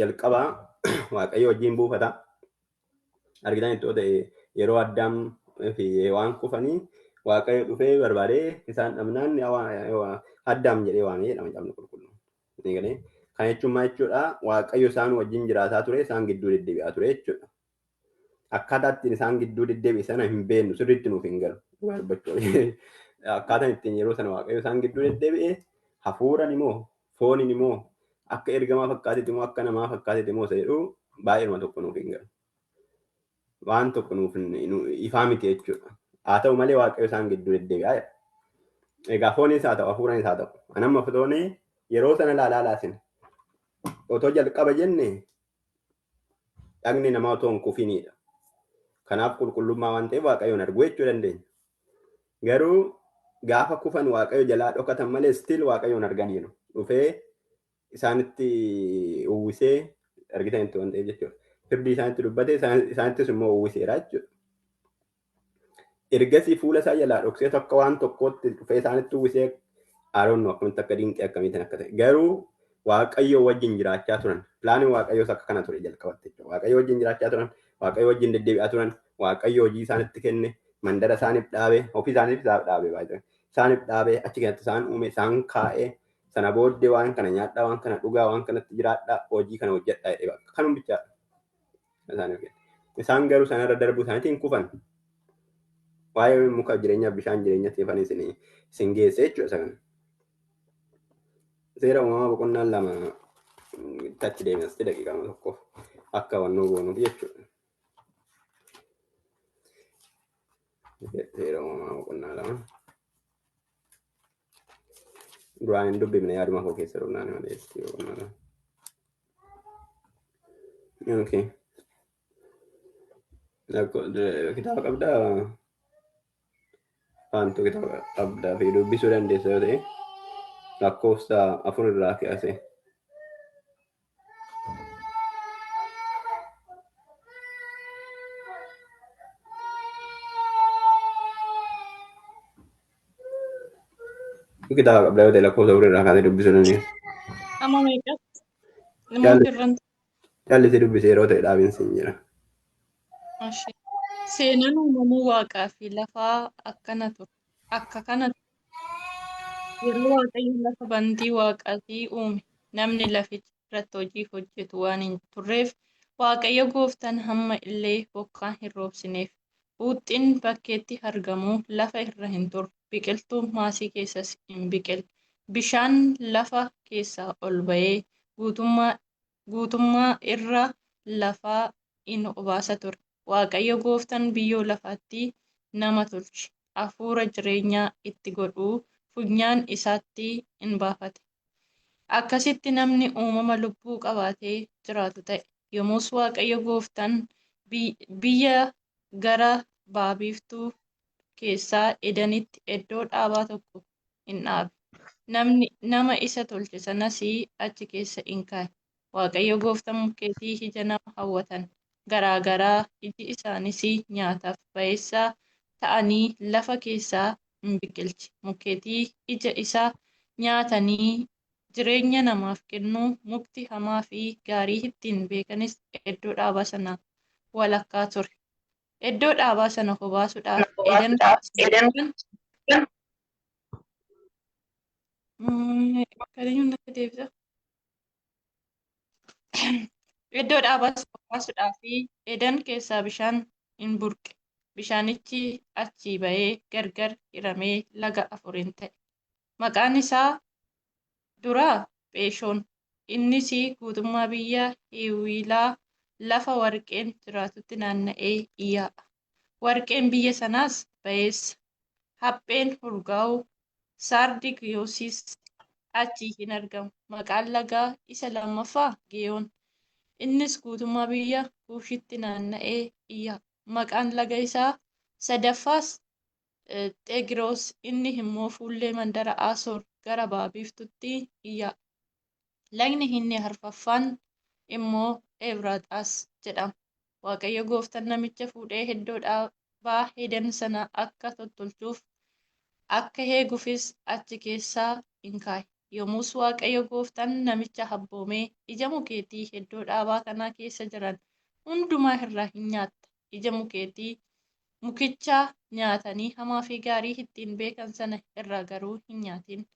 jalqabaa waaqayyo wajjin buufata. Argitan ittoo ta'e yeroo addaam fi waan kufanii waaqayyo dhufee barbaadee isaan dhabnaan addaam jedhee waamee jedhama macaafni qulqulluun. Ni galee kana jechuun maal jechuudha waaqayyo isaan wajjin jiraataa ture isaan gidduu deddeebi'aa ture jechuudha. Akkaataa ittiin isaan gidduu deddeebi'e sana hin beeknu sirriitti nuuf hin galu. Akkaataan ittiin yeroo sana waaqayyo isaan gidduu deddeebi'e hafuuran immoo fooniin immoo akka ergamaa fakkaateeti immoo akka namaa fakkaateeti immoo isa jedhu baay'eedhuma tokko nuuf hin galu. Waan tokko nuuf ifaa miti jechuudha. Haa ta'u malee waaqayyo isaan gidduu deddeebi'aa jira. Egaa fooniis haa ta'u hafuuranis haa ta'u. Anamma fotoonii yeroo sana ilaalaa laasin. Otoo jalqaba jenne dhagni namaa otoo hin kufinidha. Kanaaf qulqullummaa waan ta'eef waaqayyoon arguu jechuu dandeenya. Garuu gaafa kufan waaqayyo jalaa dhokatan malee still waaqayyoon arganiiru. Dhufee isaanitti uwwisee argitanitti waan ta'eef jechuudha. Firdii isaanitti dubbate isaanittis immoo uwwiseera jechuudha. Ergasii fuula isaa jalaa dhoksee tokko waan tokkootti dhufee isaanitti uwwisee aroonnu akkamitti akka dinqii akkamiitiin akka ta'e. Garuu waaqayyo wajjin jiraachaa turan. Pilaaniin waaqayyoos akka kana ture jalqabatti jechuudha. Waaqayyo wajjin jiraachaa turan, waaqayyo wajjin deddeebi'aa turan, waaqayyo hojii isaanitti kenne, mandara isaaniif dhaabe, ofii isaaniif isaaf dhaabe baay'ee. Isaaniif dhaabe, achi keessatti isaan uume, isaan kaa'e, sana booddee waan kana nyaadhaa, waan kana dhugaa, waan kanatti jiraadhaa, hojii kana hojjedhaa jedhee bakka kanuma bichaadha. Isaaniif kenne. Isaan garuu sanarra darbuu isaaniitiin kufan. Waa'ee muka jireenyaa bishaan jireenyaa teefanii isin geesse jechuudha isa kana. Seera uumamaa boqonnaan lama achi deemee asitti daqiiqaa tokkoof akka wannoo goonuuf jechuudha. Seera uumamaa boqonnaa lama. Duraan hin dubbifne yaaduma koo keessa dhufnaan malee boqonnaa lama. Okay. Kitaaba qabdaa? Faantuu kitaaba qabdaa fi dubbisuu dandeessa yoo ta'e lakkoofsa 4 irraa kaasee. Kitaaba qabdaa yoo ta'e lakkoofsa 4 irraa kaasee dubbisuu dandeessa. Amma meeqatti? Namoota irraan Callisi dubbise yeroo ta'e dhaabinsi hin jira. Seenaan uumamuu waaqaa fi lafaa akkana ture. Akka kana ture. Yeroo Waaqayyo lafa bantii waaqaatii uume, namni laficha irratti hojii hojjetu waan hin turreef, Waaqayyo gooftaan hamma illee bokkaa hin roobsineef. Huuxxiin bakkeetti argamu lafa irra hin turre, biqiltuun maasii keessas hin biqille. Bishaan lafa keessaa ol ba'ee guutummaa irra lafaa in obaasa ture. Waaqayyo gooftaan biyyoo lafaatti nama tolche. Hafuura jireenyaa itti godhuu funyaan isaatti in baafate. Akkasitti namni uumama lubbuu qabaatee jiraatu ta'e. Yommus Waaqayyo gooftaan biyya gara ba'a biiftuu keessaa Edenitti iddoo dhaabaa tokko in dhaabe. Namni nama isa tolche sanas achi keessa in kaa'e. Waaqayyo gooftaan mukeetii ija nama hawwatan garaa garaa iji isaanis nyaataaf ba'eessa ta'anii lafa keessaa in biqilche. Mukeetii ija isaa nyaatanii jireenya namaaf kennu mukti hamaa fi gaarii ittiin beekanis iddoo dhaabaa sana walakkaa ture. Iddoo dhaabaa sana obaasuudhaaf Eden keessaa kan eenyuun natti deebisa? Iddoo dhaabaa sana obaasuudhaaf Eden keessaa bishaan in burqe. Bishaanichi achii ba'ee gargar hiramee laga afuriin ta'e. Maqaan isaa duraa Pheeshoon. Innis guutummaa biyya Hiwiilaa lafa warqeen jiraatutti naanna'ee yaa'a. Warqeen biyya sanaas ba'eessa. Hapheen urgaa'u saardikiyoosiis achii hin argamu. Maqaan lagaa isa lammaffaa Geyoon. Innis guutummaa biyya Kuushitti naanna'ee yaa'a. Maqaan laga isaa sadaffaas Xegiroos. Inni immoo fuullee mandara Asoor gara ba'a biiftuutti yaa'a. Lagni inni arfaffaan immoo Efraaxiis jedhama. Waaqayyo gooftaan namicha fuudhee iddoo dhaabaa Eden sana akka tottolchuuf akka eeguufis achi keessa in kaa'e. Yommus Waaqayyo gooftaan namicha abboomee ija mukeetii iddoo dhaabaa kana keessa jiran hundumaa irraa hin nyaatta. Ija mukeetii mukicha nyaatanii hamaa fi gaarii ittiin beekan sana irraa garuu hin nyaatin.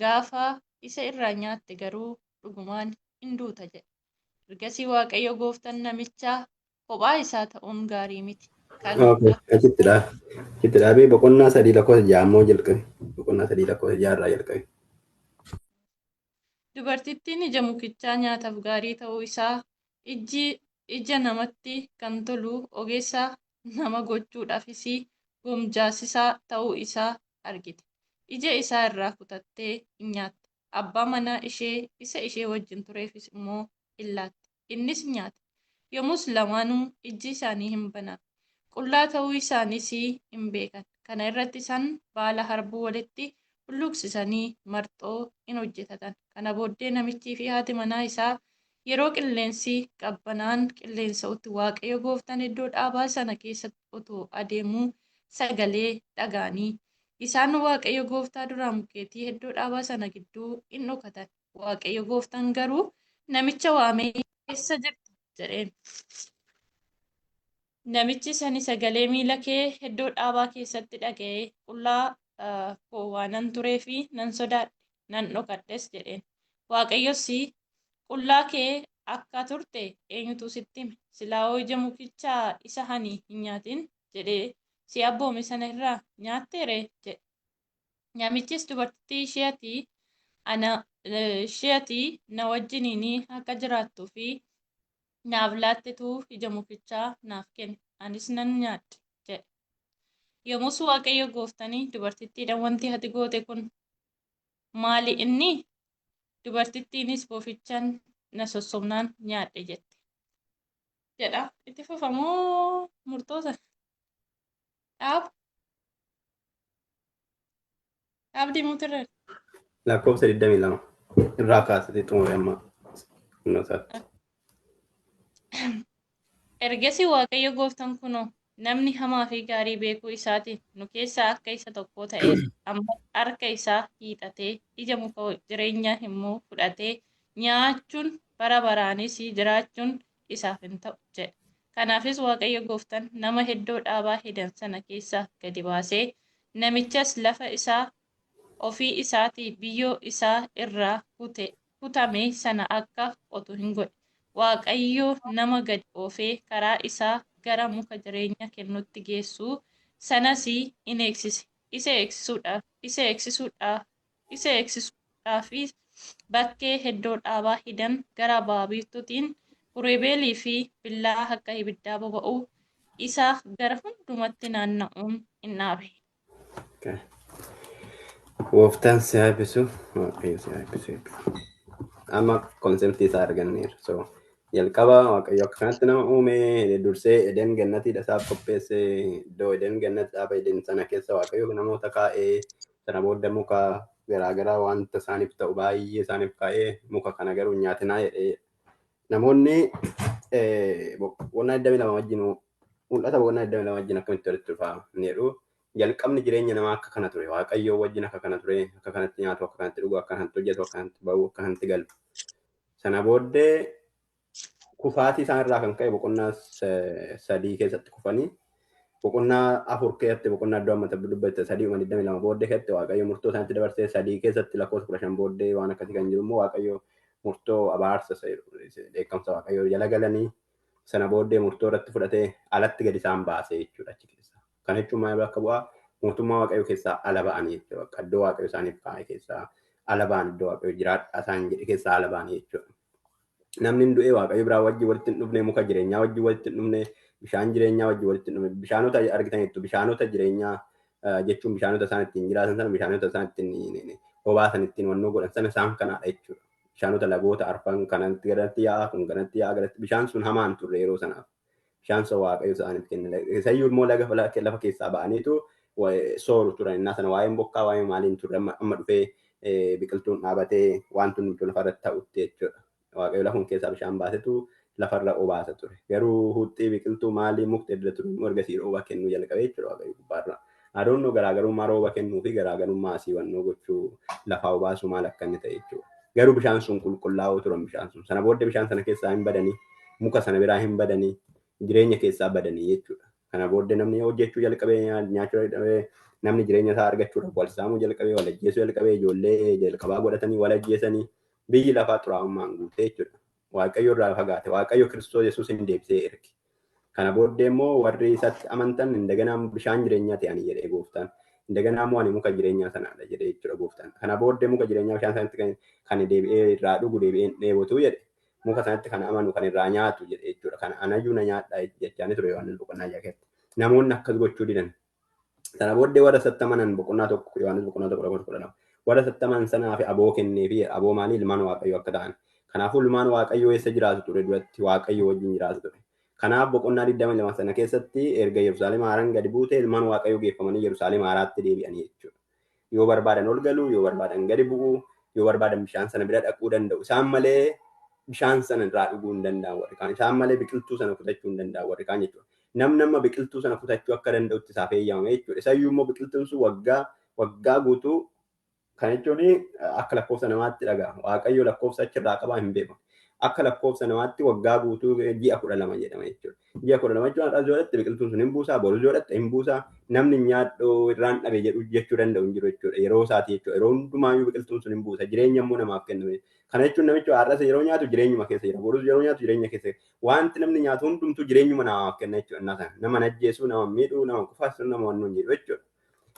Gaafa isa irraa nyaatte garuu dhugumaan in duuta jedhe. Ergasii Waaqayyo gooftaan namicha kophaa isaa ta'uun gaarii miti. Kan Okay, achitti dhaa. Achitti dhaabee boqonnaa 3 lakkoofsa 6 ammoo jalqabe. Boqonnaa 3 lakkoofsa 6 irraa jalqabe. Dubartittiin ija mukichaa nyaataaf gaarii ta'uu isaa ijji ija namatti kan tolu ogeessa nama gochuudhaafis gomjaasisaa ta'uu isaa argite. Ija isaa irraa kutattee in nyaatte. Abbaa manaa ishee isa ishee wajjin tureefis immoo in laatte. Innis nyaate. Yommus lamaanuu ijji isaanii hin banamne. Qullaa ta'uu isaaniis hin beekan. Kana irratti isaan baala harbuu walitti hulluuqsisanii marxoo in hojjetatan. Kana booddee namichii fi haati manaa isaa yeroo qilleensi qabbanaan qilleensa'utti Waaqayyo gooftaan iddoo dhaabaa sana keessa otoo adeemuu sagalee dhaga'anii. Isaan Waaqayyo gooftaa duraa mukeetii iddoo dhaabaa sana gidduu in dhokatan. Waaqayyo gooftaan garuu namicha waamee eessa jirta jedheen. Namichi sani sagalee miila kee iddoo dhaabaa keessatti dhaga'ee qullaa koo waanan turee fi nan sodaadhe nan dhokadhes jedheen. Waaqayyos qullaa kee akka turte eenyutu sitti hime? Silaa ija mukichaa isa ani hin nyaatin jedhee si abboome sana irraa nyaatteere jedhe. Namichis dubartittii ishee ati na wajjiniin akka jiraattuu fi naaf laattetu ija mukichaa naaf kenne anis nan nyaadhe jedhe. Yommus Waaqayyo gooftanii dubartittiidhaan wanti ati goote kun maali inni? Dubartittiinis bofichaan na sossobnaan nyaadhe jette. Jedha. Itti fufamoo murtoosa? Dhaab. Dhaab deemuutu irra. Lakkoofsa 22 irraa kaasatee xumure amma kunnoo isaatti. Ergasii Waaqayyo gooftaan kunoo namni hamaa fi gaarii beekuu isaatiin nu keessaa akka isa tokko ta'eera. Amma harka isaa hiixatee ija muka jireenyaa immoo fudhatee nyaachuun bara baraanis jiraachuun isaaf hin ta'u jedhe. Kanaafis Waaqayyo gooftaan nama iddoo dhaabaa Eden sana keessaa gadi baasee namichas lafa isaa ofii isaatii biyyoo isaa irraa kutame sana akka qotu hin godhe. Waaqayyo nama gadi oofee karaa isaa gara muka jireenya kennutti geessu sanas in eegsise. Isa eegsisuudhaaf isa eegsisuudhaaf isa eegsisu dhaabbiidhaafis bakkee iddoo dhaabaa hidan gara ba'a biiftuutiin Kiruubeelii fi billaa akka ibiddaa boba'u isa gara hundumatti naanna'uun in dhaabe. Okay. Gooftaan si haa eebbisu. Waaqayyo si haa eebbisu. Amma conceptii isaa arganneerra. So jalqaba Waaqayyo akka kanatti nama uume dursee Eden gannatiidha isaaf qopheesse iddoo Eden gannati dhaaba Eden sana keessa Waaqayyo namoota kaa'ee sana booda muka garaagaraa wanta isaaniif ta'u baay'ee isaaniif kaa'ee muka kana garuu hin nyaatinaa jedhee namoonni boqonnaa 22 wajjin mul'ata boqonnaa 22 wajjin akkamitti walitti dhufaa inni jedhu jalqabni jireenya namaa akka kana ture Waaqayyo wajjin akka kana ture akka kanatti nyaatu akka kanatti dhugu akka kanatti hojjetu akka kanatti ba'u akka kanatti galu sana booddee kufaatii isaan irraa kan ka'e boqonnaa sadii keessatti kufanii boqonnaa afur keessatti boqonnaa iddoo amma dubbatte sadii uma 22 booddee keessatti Waaqayyo murtoo isaanitti dabarsee sadii keessatti lakkoofsa 15 booddee waan akkasii kan jiru immoo Waaqayyo murtoo abaarsa dheekkamsa Waaqayyo jala galanii sana booddee murtoo irratti fudhatee alatti gadi isaan baasee jechuudha achi keessa. Kana jechuun maal bakka bu'aa mootummaa Waaqayyo keessaa ala ba'anii jechuudha. Bakka iddoo Waaqayyo isaaniif kaa'e keessaa ala ba'an iddoo Waaqayyo jiraadhaa isaan jedhe keessaa ala ba'anii jechuudha. Namni hin du'e Waaqayyo biraa wajjin walitti hin dhufne muka jireenyaa wajjin walitti hin dhufne bishaan jireenyaa wajjin walitti hin dhufne bishaanota argitaniittu bishaanota jireenyaa jechuun bishaanota isaan ittiin jiraatan sana bishaanota isaan ittiin obaasan ittiin wannoo godhan sana isaan kanaadha jechuudha. Bishaanota lagoota arfan kanatti galatti yaa'a kun kanatti yaa'a galatti bishaan sun hamaan turre yeroo sanaaf. Bishaan sun Waaqayyo isaaniif kenne. Isayyuu immoo laga lafa keessaa ba'aniitu sooru turan. Innaa sana waa'een bokkaa waa'ee maaliin turre amma dhufee biqiltuun dhaabatee wanti hundumtuu lafarratti ta'utti jechuudha. Waaqayyo lafuma keessaa bishaan baasetu lafarra obaasa ture. Garuu huxxii biqiltuu maalii mukti edda ture immoo ergasii rooba kennuu jalqabe jechuudha Waaqayyo gubbaarra. Adoonnoo garaagarummaa rooba kennuu fi garaagarummaa asii wannoo gochuu lafaa obaasuu maal akka inni ta'e jechuudha. Garuu bishaan sun qulqullaa'oo turan bishaan sun. Sana booddee bishaan sana keessaa hin badanii, muka sana biraa hin badanii, jireenya keessaa badanii jechuudha. Kana booddee namni hojjechuu jalqabee nyaachuu jalqabee namni jireenya isaa argachuudhaaf wal saamuu jalqabee wal ajjeesuu jalqabee ijoollee jalqabaa godhatanii wal ajjeesanii biyyi lafaa xuraa'ummaan guutee jechuudha. Waaqayyo irraa fagaate Waaqayyo Kiristoos Yesuus hin deebisee erge. Kana booddee immoo warri isatti amantan indaganaa bishaan jireenyaa ta'anii jedhee gooftaan. Indaganaa immoo ani muka jireenyaa sanaadha jedhee jechuudha gooftaan. Kana booddee muka jireenyaa bishaan sanatti kan deebi'ee irraa dhugu deebi'ee hin dheebotu jedhe. Muka sanatti kan amanu kan irraa nyaatu jedhe jechuudha. Kan anayyuu na nyaadha jechaani ture Yohaannis boqonnaa jaha keessatti. Namoonni akkas gochuu didan. Sana booddee warra isatti amanan boqonnaa tokko Yohaannis boqonnaa tokko lakkoofsa 12. Warra isatti amanan sanaa fi aboo kennee fi aboo maalii ilmaan Waaqayyoo akka ta'an. Kanaafuu ilmaan Waaqayyoo eessa jiraatu ture duratti Waaqayyoo wajjin jiraatu ture. Kanaaf boqonnaa 22 sana keessatti erga Yerusaalem haaraan gadi buute ilmaan Waaqayyoo geeffamanii Yerusaalem haaraatti deebi'anii jechuudha. Yoo barbaadan ol galuu, yoo barbaadan gadi bu'uu, yoo barbaadan bishaan sana bira dhaquu danda'u. Isaan malee bishaan sana irraa dhuguu hin danda'an warri kaan. Isaan malee biqiltuu sana kutachuu hin danda'an warri kaan jechuudha. Namni amma biqiltuu sana kutachuu akka danda'utti isaaf eeyyamame jechuudha. Isayyuu immoo biqiltuun sun waggaa waggaa guutuu kan jechuun akka lakkoofsa namaatti dhagaa. Waaqayyo lakkoofsa achirraa qabaa hin beeku. Akka lakkoofsa namaatti waggaa guutuu ji'a 12 jedhama jechuudha. Ji'a 12 jechuun har'a yoo biqiltuun sun hin buusaa, boru yoo hin buusaa, namni nyaadhoo irraan dhabe jedhu jechuu danda'u hin jiru jechuudha. Yeroo isaati jechuudha. Yeroo hundumaayyuu biqiltuun sun hin buusa. Jireenya immoo namaaf kenname. Kana jechuun namichi har'as yeroo nyaatu jireenyuma keessa jira. Borus yeroo nyaatu jireenya keessa jira. Wanti namni nyaatu hundumtuu jireenyuma namaaf kenna jechuudha. Innaa sana nama ajjeesuu, nama miidhuu, nama kufaasuu, nama wannoo hin jedhu jechuudha.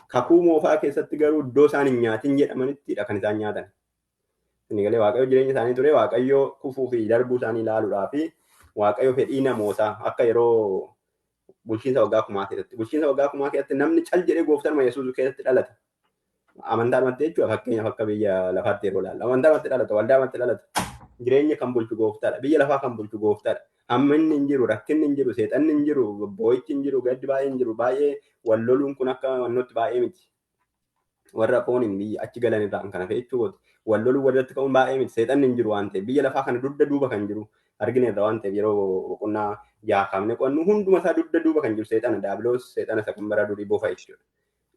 Kakuu moofaa keessatti garuu iddoo isaan hin nyaatin jedhamanittidha kan isaan nyaatan. Inni galee Waaqayyo jireenya isaanii ture Waaqayyo kufuu fi darbuu isaanii ilaaluudhaa fi Waaqayyo fedhii namootaa akka yeroo bulchiinsa waggaa kumaa keessatti. Bulchiinsa waggaa kumaa keessatti namni cal jedhee gooftaan Yesuus keessatti dhalata. Amantaadhumatti jechuudha fakkeenyaaf akka biyya lafaatti yeroo ilaallu. Amantaadhumatti dhalata, waldaadhumatti dhalata. Jireenya kan bulchu gooftaadha. Biyya lafaa kan bulchu gooftaadha. Hamminni hin jiru, rakkinni hin jiru, seexanni hin jiru, boo'ichi hin jiru, gaddi baay'ee hin jiru. Baay'ee wal loluun kun akka wannootti baay'ee miti. Warra fooniin biyya achi galan irraa kan hafe jechuudha. Wal loluu walirratti ka'uun baay'ee miti. Seexanni hin jiru waan ta'eef biyya lafaa kana dugda duuba kan jiru argina irra waan ta'eef yeroo boqonnaa jaha kaafne qo'annu hunduma isaa dugda duuba kan jiru seexana daabiloos seexana isa kan bara durii bofa jechuudha.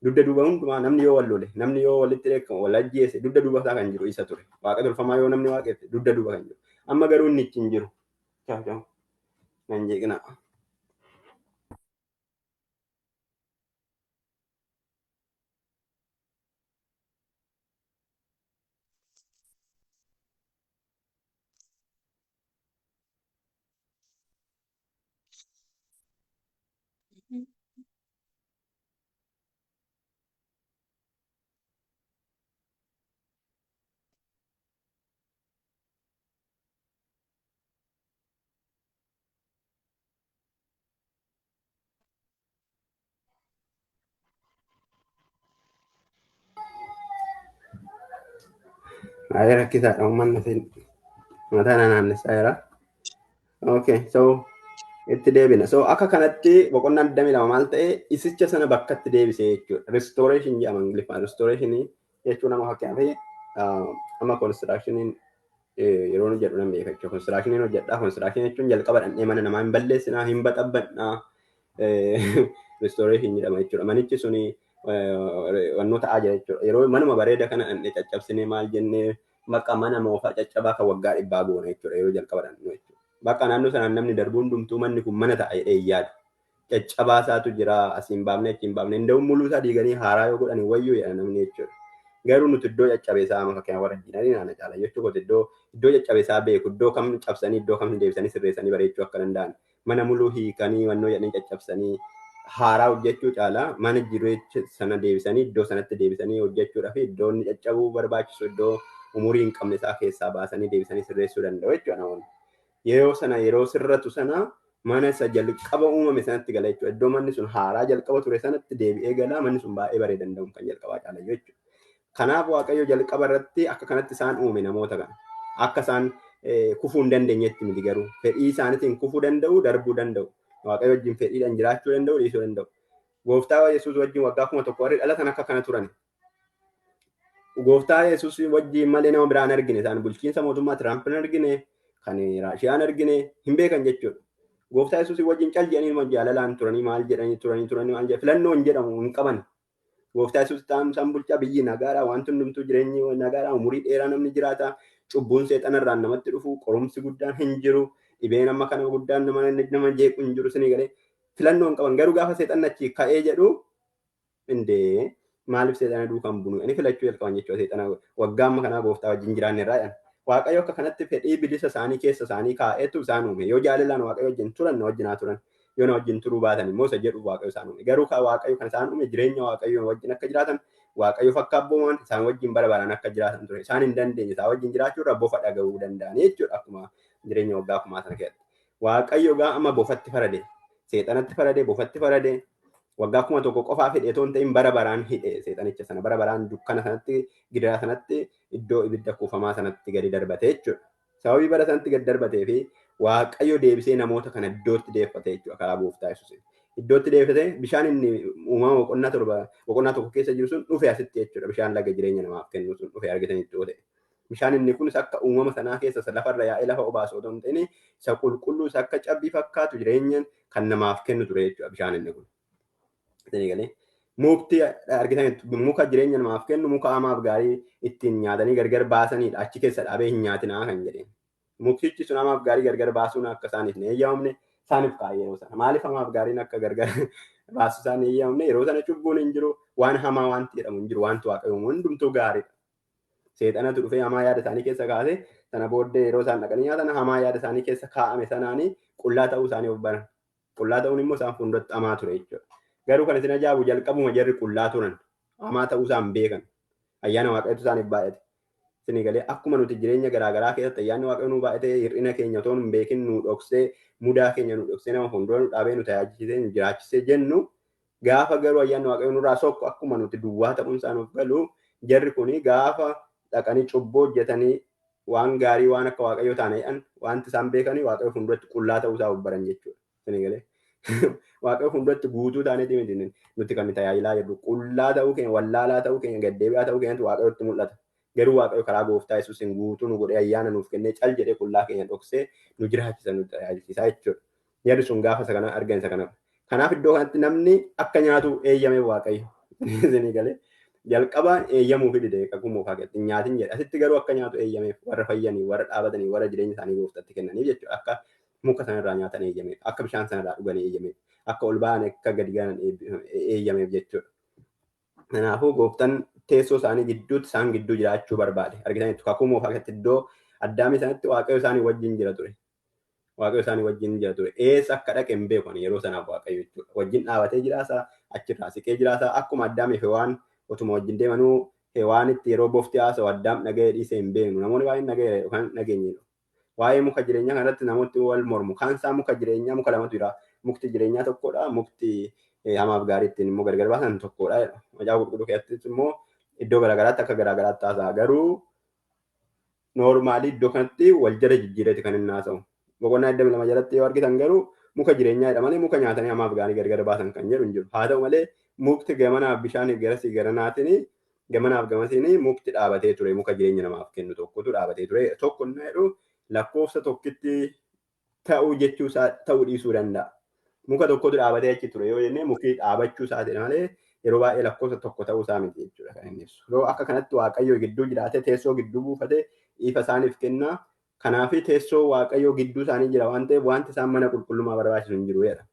Dugda duuba hundumaa namni yoo wal lole namni yoo walitti dheekkamu wal ajjeese dugda duuba isaa kan jiru isa ture. Waaqa tolfamaa yoo namni waaqesse dugda duuba kan jiru. Amma garuu inni achi hin jiru. Ciao ciao. Nan jeeqina. Baay'ee rakkisaadha uummanni isin mataa na naannessaa jira. Okay, so itti deebina. So akka kanatti boqonnaan 22 maal ta'e isicha sana bakkatti deebisee jechuudha. Restoration jedhama Ingiliffaan. Restoration jechuun nama fakkeenyaaf amma constructioniin yeroo nu jedhu nan beeka jechuudha. Constructioniin hojjedha. Construction jechuun jalqaba dhandhee mana namaa hin balleessinaa, hin baxabbannaa. Restoration jedhama jechuudha. Manichi suni wannoo ta'aa jira jechuudha. Yeroo manuma bareeda kana dhandhee caccabsinee maal jennee bakka mana moofaa caccabaa kan waggaa 100 goona jechuudha yeroo jalqaba dhandhee jechuudha. Bakka naannoo sanaan namni darbu hundumtuu manni kun mana ta'a jedhee hin yaadu. Caccabaa isaatu jira asiin baafne achiin baafne hin da'u muluu isaa diiganii haaraa yoo godhan wayyuu jedha namni jechuudha. Garuu nuti iddoo caccabe isaa amma fakkeenyaaf warra injiinarii naana caala jechuudha. Iddoo caccabe isaa beeku iddoo kam cabsanii iddoo kam deebisanii sirreessanii bareechuu akka danda'an mana muluu hiikanii wannoo jedhanii caccabsanii haaraa hojjechuu caala mana jireenya sana deebisanii iddoo sanatti deebisanii hojjechuudhaa fi iddoo inni caccabuu barbaachisu iddoo umurii hin qabne isaa keessaa baasanii deebisanii sirreessuu danda'u jechuudha namoonni. Yeroo sana yeroo sirratu sana mana isa jalqaba uumame sanatti gala jechuudha. Iddoo manni sun haaraa jalqaba ture sanatti deebi'ee gala manni sun baay'ee bareeda danda'u kan jalqabaa caala jechuudha. Kanaaf Waaqayyo jalqaba irratti akka kanatti isaan uume namoota kana. Akka isaan kufuu hin dandeenyetti miti garuu fedhii isaaniitiin kufuu danda'u darbuu danda'u. Waaqayyo wajjin fedhiidhaan jiraachuu danda'u dhiisuu danda'u. Gooftaa Yesuus wajjin waggaa 1000 warri dhalatan akka kana turan. Gooftaa Yesuus wajjin malee nama biraan argine isaan bulchiinsa mootummaa Tiraamp hin argine kan Raashiyaan argine hin beekan jechuudha. Gooftaa Yesuus wajjin cal jedhanii jaalalaan turanii maal jedhanii turanii maal jedhanii filannoo hin jedhamu hin qaban. Gooftaa Yesuus isaan bulchaa biyyi nagaadha wanti hundumtuu jireenyi nagaadha umurii dheeraa namni jiraata cubbuun seexanarraan namatti dhufu qorumsi guddaan hin jiru dhibeen amma kana guddaan nama jeequ hin jiru sinii galee filannoo hin qaban garuu gaafa seexanni achi ka'ee jedhu indee maaliif seexana duukaan bunu inni filachuu jalqaban jechuudha seexana waggaa amma kanaa gooftaa wajjin jiraanne irraa jedhan. Waaqayyo akka kanatti fedhii bilisa isaanii keessa isaanii kaa'eetu isaan uume yoo jaalalaan Waaqayyo wajjin turan na wajjin haa turan yoo na wajjin turuu baatan immoo isa jedhu Waaqayyo isaan uume garuu Waaqayyo kan isaan uume jireenya Waaqayyo wajjin akka jiraatan Waaqayyo akka abbooman isaan wajjin bara baraan akka jiraatan ture isaan hin dandeenye isaan wajjin jiraachuu irra bofa dhaga'uu danda'an jechuudha akkuma jireenya waggaa 1000 sana keessatti. Waaqayyo gaa amma bofatti farade seexanatti farade bofatti farade waggaa 1000 qofaaf hidhe otoo hin ta'in bara baraan hidhe seexanicha sana bara baraan dukkana sanatti gidiraa sanatti iddoo ibidda kuufamaa sanatti gadi darbate jechuudha. Sababii bara sanatti gadi darbatee fi Waaqayyo deebisee namoota kana iddootti deeffate jechuudha karaa gooftaa Yesuus. Iddootti deeffate bishaan inni uumama boqonnaa 7 boqonnaa 1 keessa jiru sun dhufe asitti jechuudha. Bishaan laga jireenya namaaf kennu sun dhufe argitanitti yoo ta'e. Bishaan inni kunis akka uumama sanaa keessa isa lafarra yaa'ee lafa obaasu otoo hin ta'in isa qulqulluu isa akka cabbii fakkaatu jireenya kan namaaf kennu ture jechuudha bishaan inni kun. Isinii galee mukti argitanitti muka jireenya namaaf kennu muka hamaaf gaarii ittiin nyaatanii gargar baasanidha. Achi keessa dhaabee hin nyaatinaa kan jedheen. Muktichi sun hamaaf gaarii gargar baasuun akka isaaniif hin eeyyamamne isaaniif kaa'e yeroo sana. Maaliif hamaaf gaariin akka gargar baasu isaan hin eeyyamamne yeroo sana cubbuun hin jiru waan hamaa wanti jedhamu hin jiru wanti Waaqayyo uumu hundumtuu gaariidha. Seexanatu dhufee hamaa yaada isaanii keessa kaase sana booddee yeroo isaan dhaqanii nyaatan hamaa yaada isaanii keessa kaa'ame sanaanii qullaa ta'uu isaanii of baran. Qullaa ta'uun immoo isaan fuulduratti hamaa ture jechuudha. Garuu kan isin ajaa'ibu jalqabuma jarri qullaa turan hamaa ta'uu isaan beekan. Ayyaana Waaqayyootu isaaniif baay'ate. Isinii galee akkuma nuti jireenya garaagaraa keessatti ayyaanni Waaqayyoo nuu baay'ate hir'ina keenya otoo hin beekin nu dhoksee mudaa keenya nu dhoksee nama fuuldura nu dhaabee nu tajaajilchisee nu jiraachisee jennu gaafa garuu ayyaanni Waaqayyoo nurraa sokku akkuma nuti duwwaa ta'uun isaa nuuf galu jarri kuni gaafa dhaqanii cubbuu hojjetanii waan gaarii waan akka Waaqayyoo taane jedhan wanti isaan beekanii Waaqayyoo fuulduratti qullaa ta'uu isaa of baran jechuudha. Isinii galee Waaqayyo fuulduratti guutuu taaneeti miti nuti kan tajaajilaa jirru qullaa ta'uu keenya wallaalaa ta'uu keenya gaddeebi'aa ta'uu keenyatu Waaqayyotti mul'ata. Garuu Waaqayyo karaa gooftaa Yesuusiin guutuu nu godhee ayyaana nuuf kennee cal jedhee qullaa keenya dhoksee nu jiraachisa nu tajaajilchiisa jechuudha. Jarri sun gaafa isa kana argan isa kana. Kanaaf iddoo kanatti namni akka nyaatu eeyyame Waaqayyo. Isinii galee jalqaba eeyyamuu fi dide kakuu moofaa keessatti hin nyaatin jedhe. Asitti garuu akka nyaatu eeyyameef warra fayyanii warra dhaabatanii warra jireenya isaanii gooftaatti kennaniif jechuudha. Akka muka sanarraa nyaatan eeyyameef akka bishaan sanarraa dhugan eeyyameef akka ol ba'an akka gadi galan eeyyameef jechuudha. Kanaafuu gooftaan teessoo isaanii gidduutti isaan gidduu jiraachuu barbaade. Argitanitti kakuu moofaa keessatti iddoo addaamii sanatti Waaqayyo isaanii wajjin jira ture. Waaqayyo isaanii wajjin jira ture. Eessa akka dhaqe hin beeku ani yeroo sanaaf Waaqayyo jechuudha. Wajjin dhaabatee jiraasaa achirraa siqee jiraasaa akkuma addaamii fi Hewaan otuma wajjin deemanuu Hewaanitti yeroo bofti haasa'u addaam dhaga'ee dhiisee hin beeknu. Namoonni baay'een dhaga'ee yookaan dhageenye. Waa'ee muka jireenyaa kanarratti namoonni wal mormu. Kaan isaa muka jireenyaa muka lamatu jira. Mukti jireenyaa tokkodha. Mukti hamaaf gaarii ittiin immoo gargar baasan tokkodha. Macaafa qulqulluu keessattis immoo iddoo garaagaraatti akka garaagaraatti haasa'a. Garuu Normally iddoo kanatti wal jala jijjiirati kan inni haasa'u. Boqonnaa 22 jalatti yoo argitan garuu muka jireenyaa jedha malee muka nyaatanii hamaaf gaarii gargar baasan kan jedhu hin jiru. Haa ta'u malee mukti gamanaaf bishaaniif garasii garanaatiin gamanaaf gamasiin mukti dhaabatee ture muka jireenya namaaf kennu tokkotu dhaabatee ture. Tokko inni jedhu lakkoofsa tokkitti ta'uu jechuu isaa ta'uu dhiisuu danda'a. Muka tokkotu dhaabatee achi ture yoo jenne mukti dhaabachuu isaati malee yeroo baay'ee lakkoofsa tokko ta'uu isaa miti jechuudha kan inni ibsu. Yeroo akka kanatti Waaqayyo gidduu jiraatee teessoo gidduu buufatee ifa isaaniif kenna. Kanaaf teessoo Waaqayyoo gidduu isaanii jira waan ta'eef wanti isaan mana qulqullummaa barbaachisu hin jiru jedha.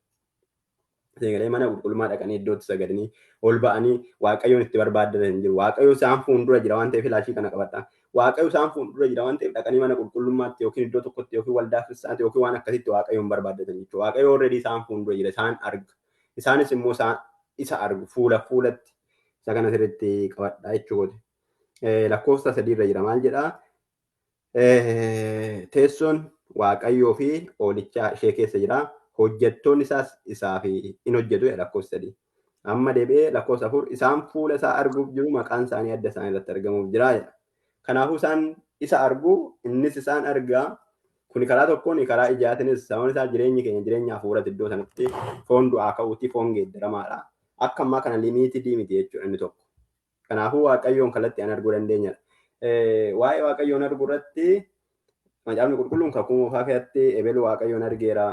Sagalee mana qulqullummaa dhaqanii iddootti sagadanii ol ba'anii Waaqayyoon itti barbaadatan hin jiru. Waaqayyo isaan fuuldura jira waan ta'eef ilaashii kana qabadha. Waaqayyo isaan fuuldura jira waan ta'eef dhaqanii mana qulqullummaatti yookiin iddoo tokkotti yookiin waldaa kiristaanaatti yookiin waan akkasitti Waaqayyoon barbaadatan jechuudha. Waaqayyo already isaan fuuldura jira isaan arga. Isaanis immoo isaan isa argu fuula fuulatti isa kana sirriitti qabadha jechuudha. Lakkoofsa sadiirra jira maal jedhaa? Teessoon Waaqayyoo fi hoolichaa ishee keessa jira. Hojjettoonni isaas isaaf in hojjetu lakkoofsa 3. Amma deebi'ee lakkoofsa 4 isaan fuula isaa arguuf jiru maqaan isaanii adda isaanii irratti argamuuf jira jedha. Kanaafuu isaan isa argu innis isaan argaa. Kuni karaa tokkoon karaa ijaatinis sababni isaa jireenyi keenya jireenya hafuuratti iddoo sanatti foon du'aa ka'uuti foon geeddaramaadha. Akka ammaa kana limited miti jechuudha inni tokko. Kanaafuu Waaqayyoon kallattii an arguu dandeenyadha. Waa'ee Waaqayyoon arguu irratti macaafni qulqulluun kakuu moofaa keessatti ebelu Waaqayyoon argeera.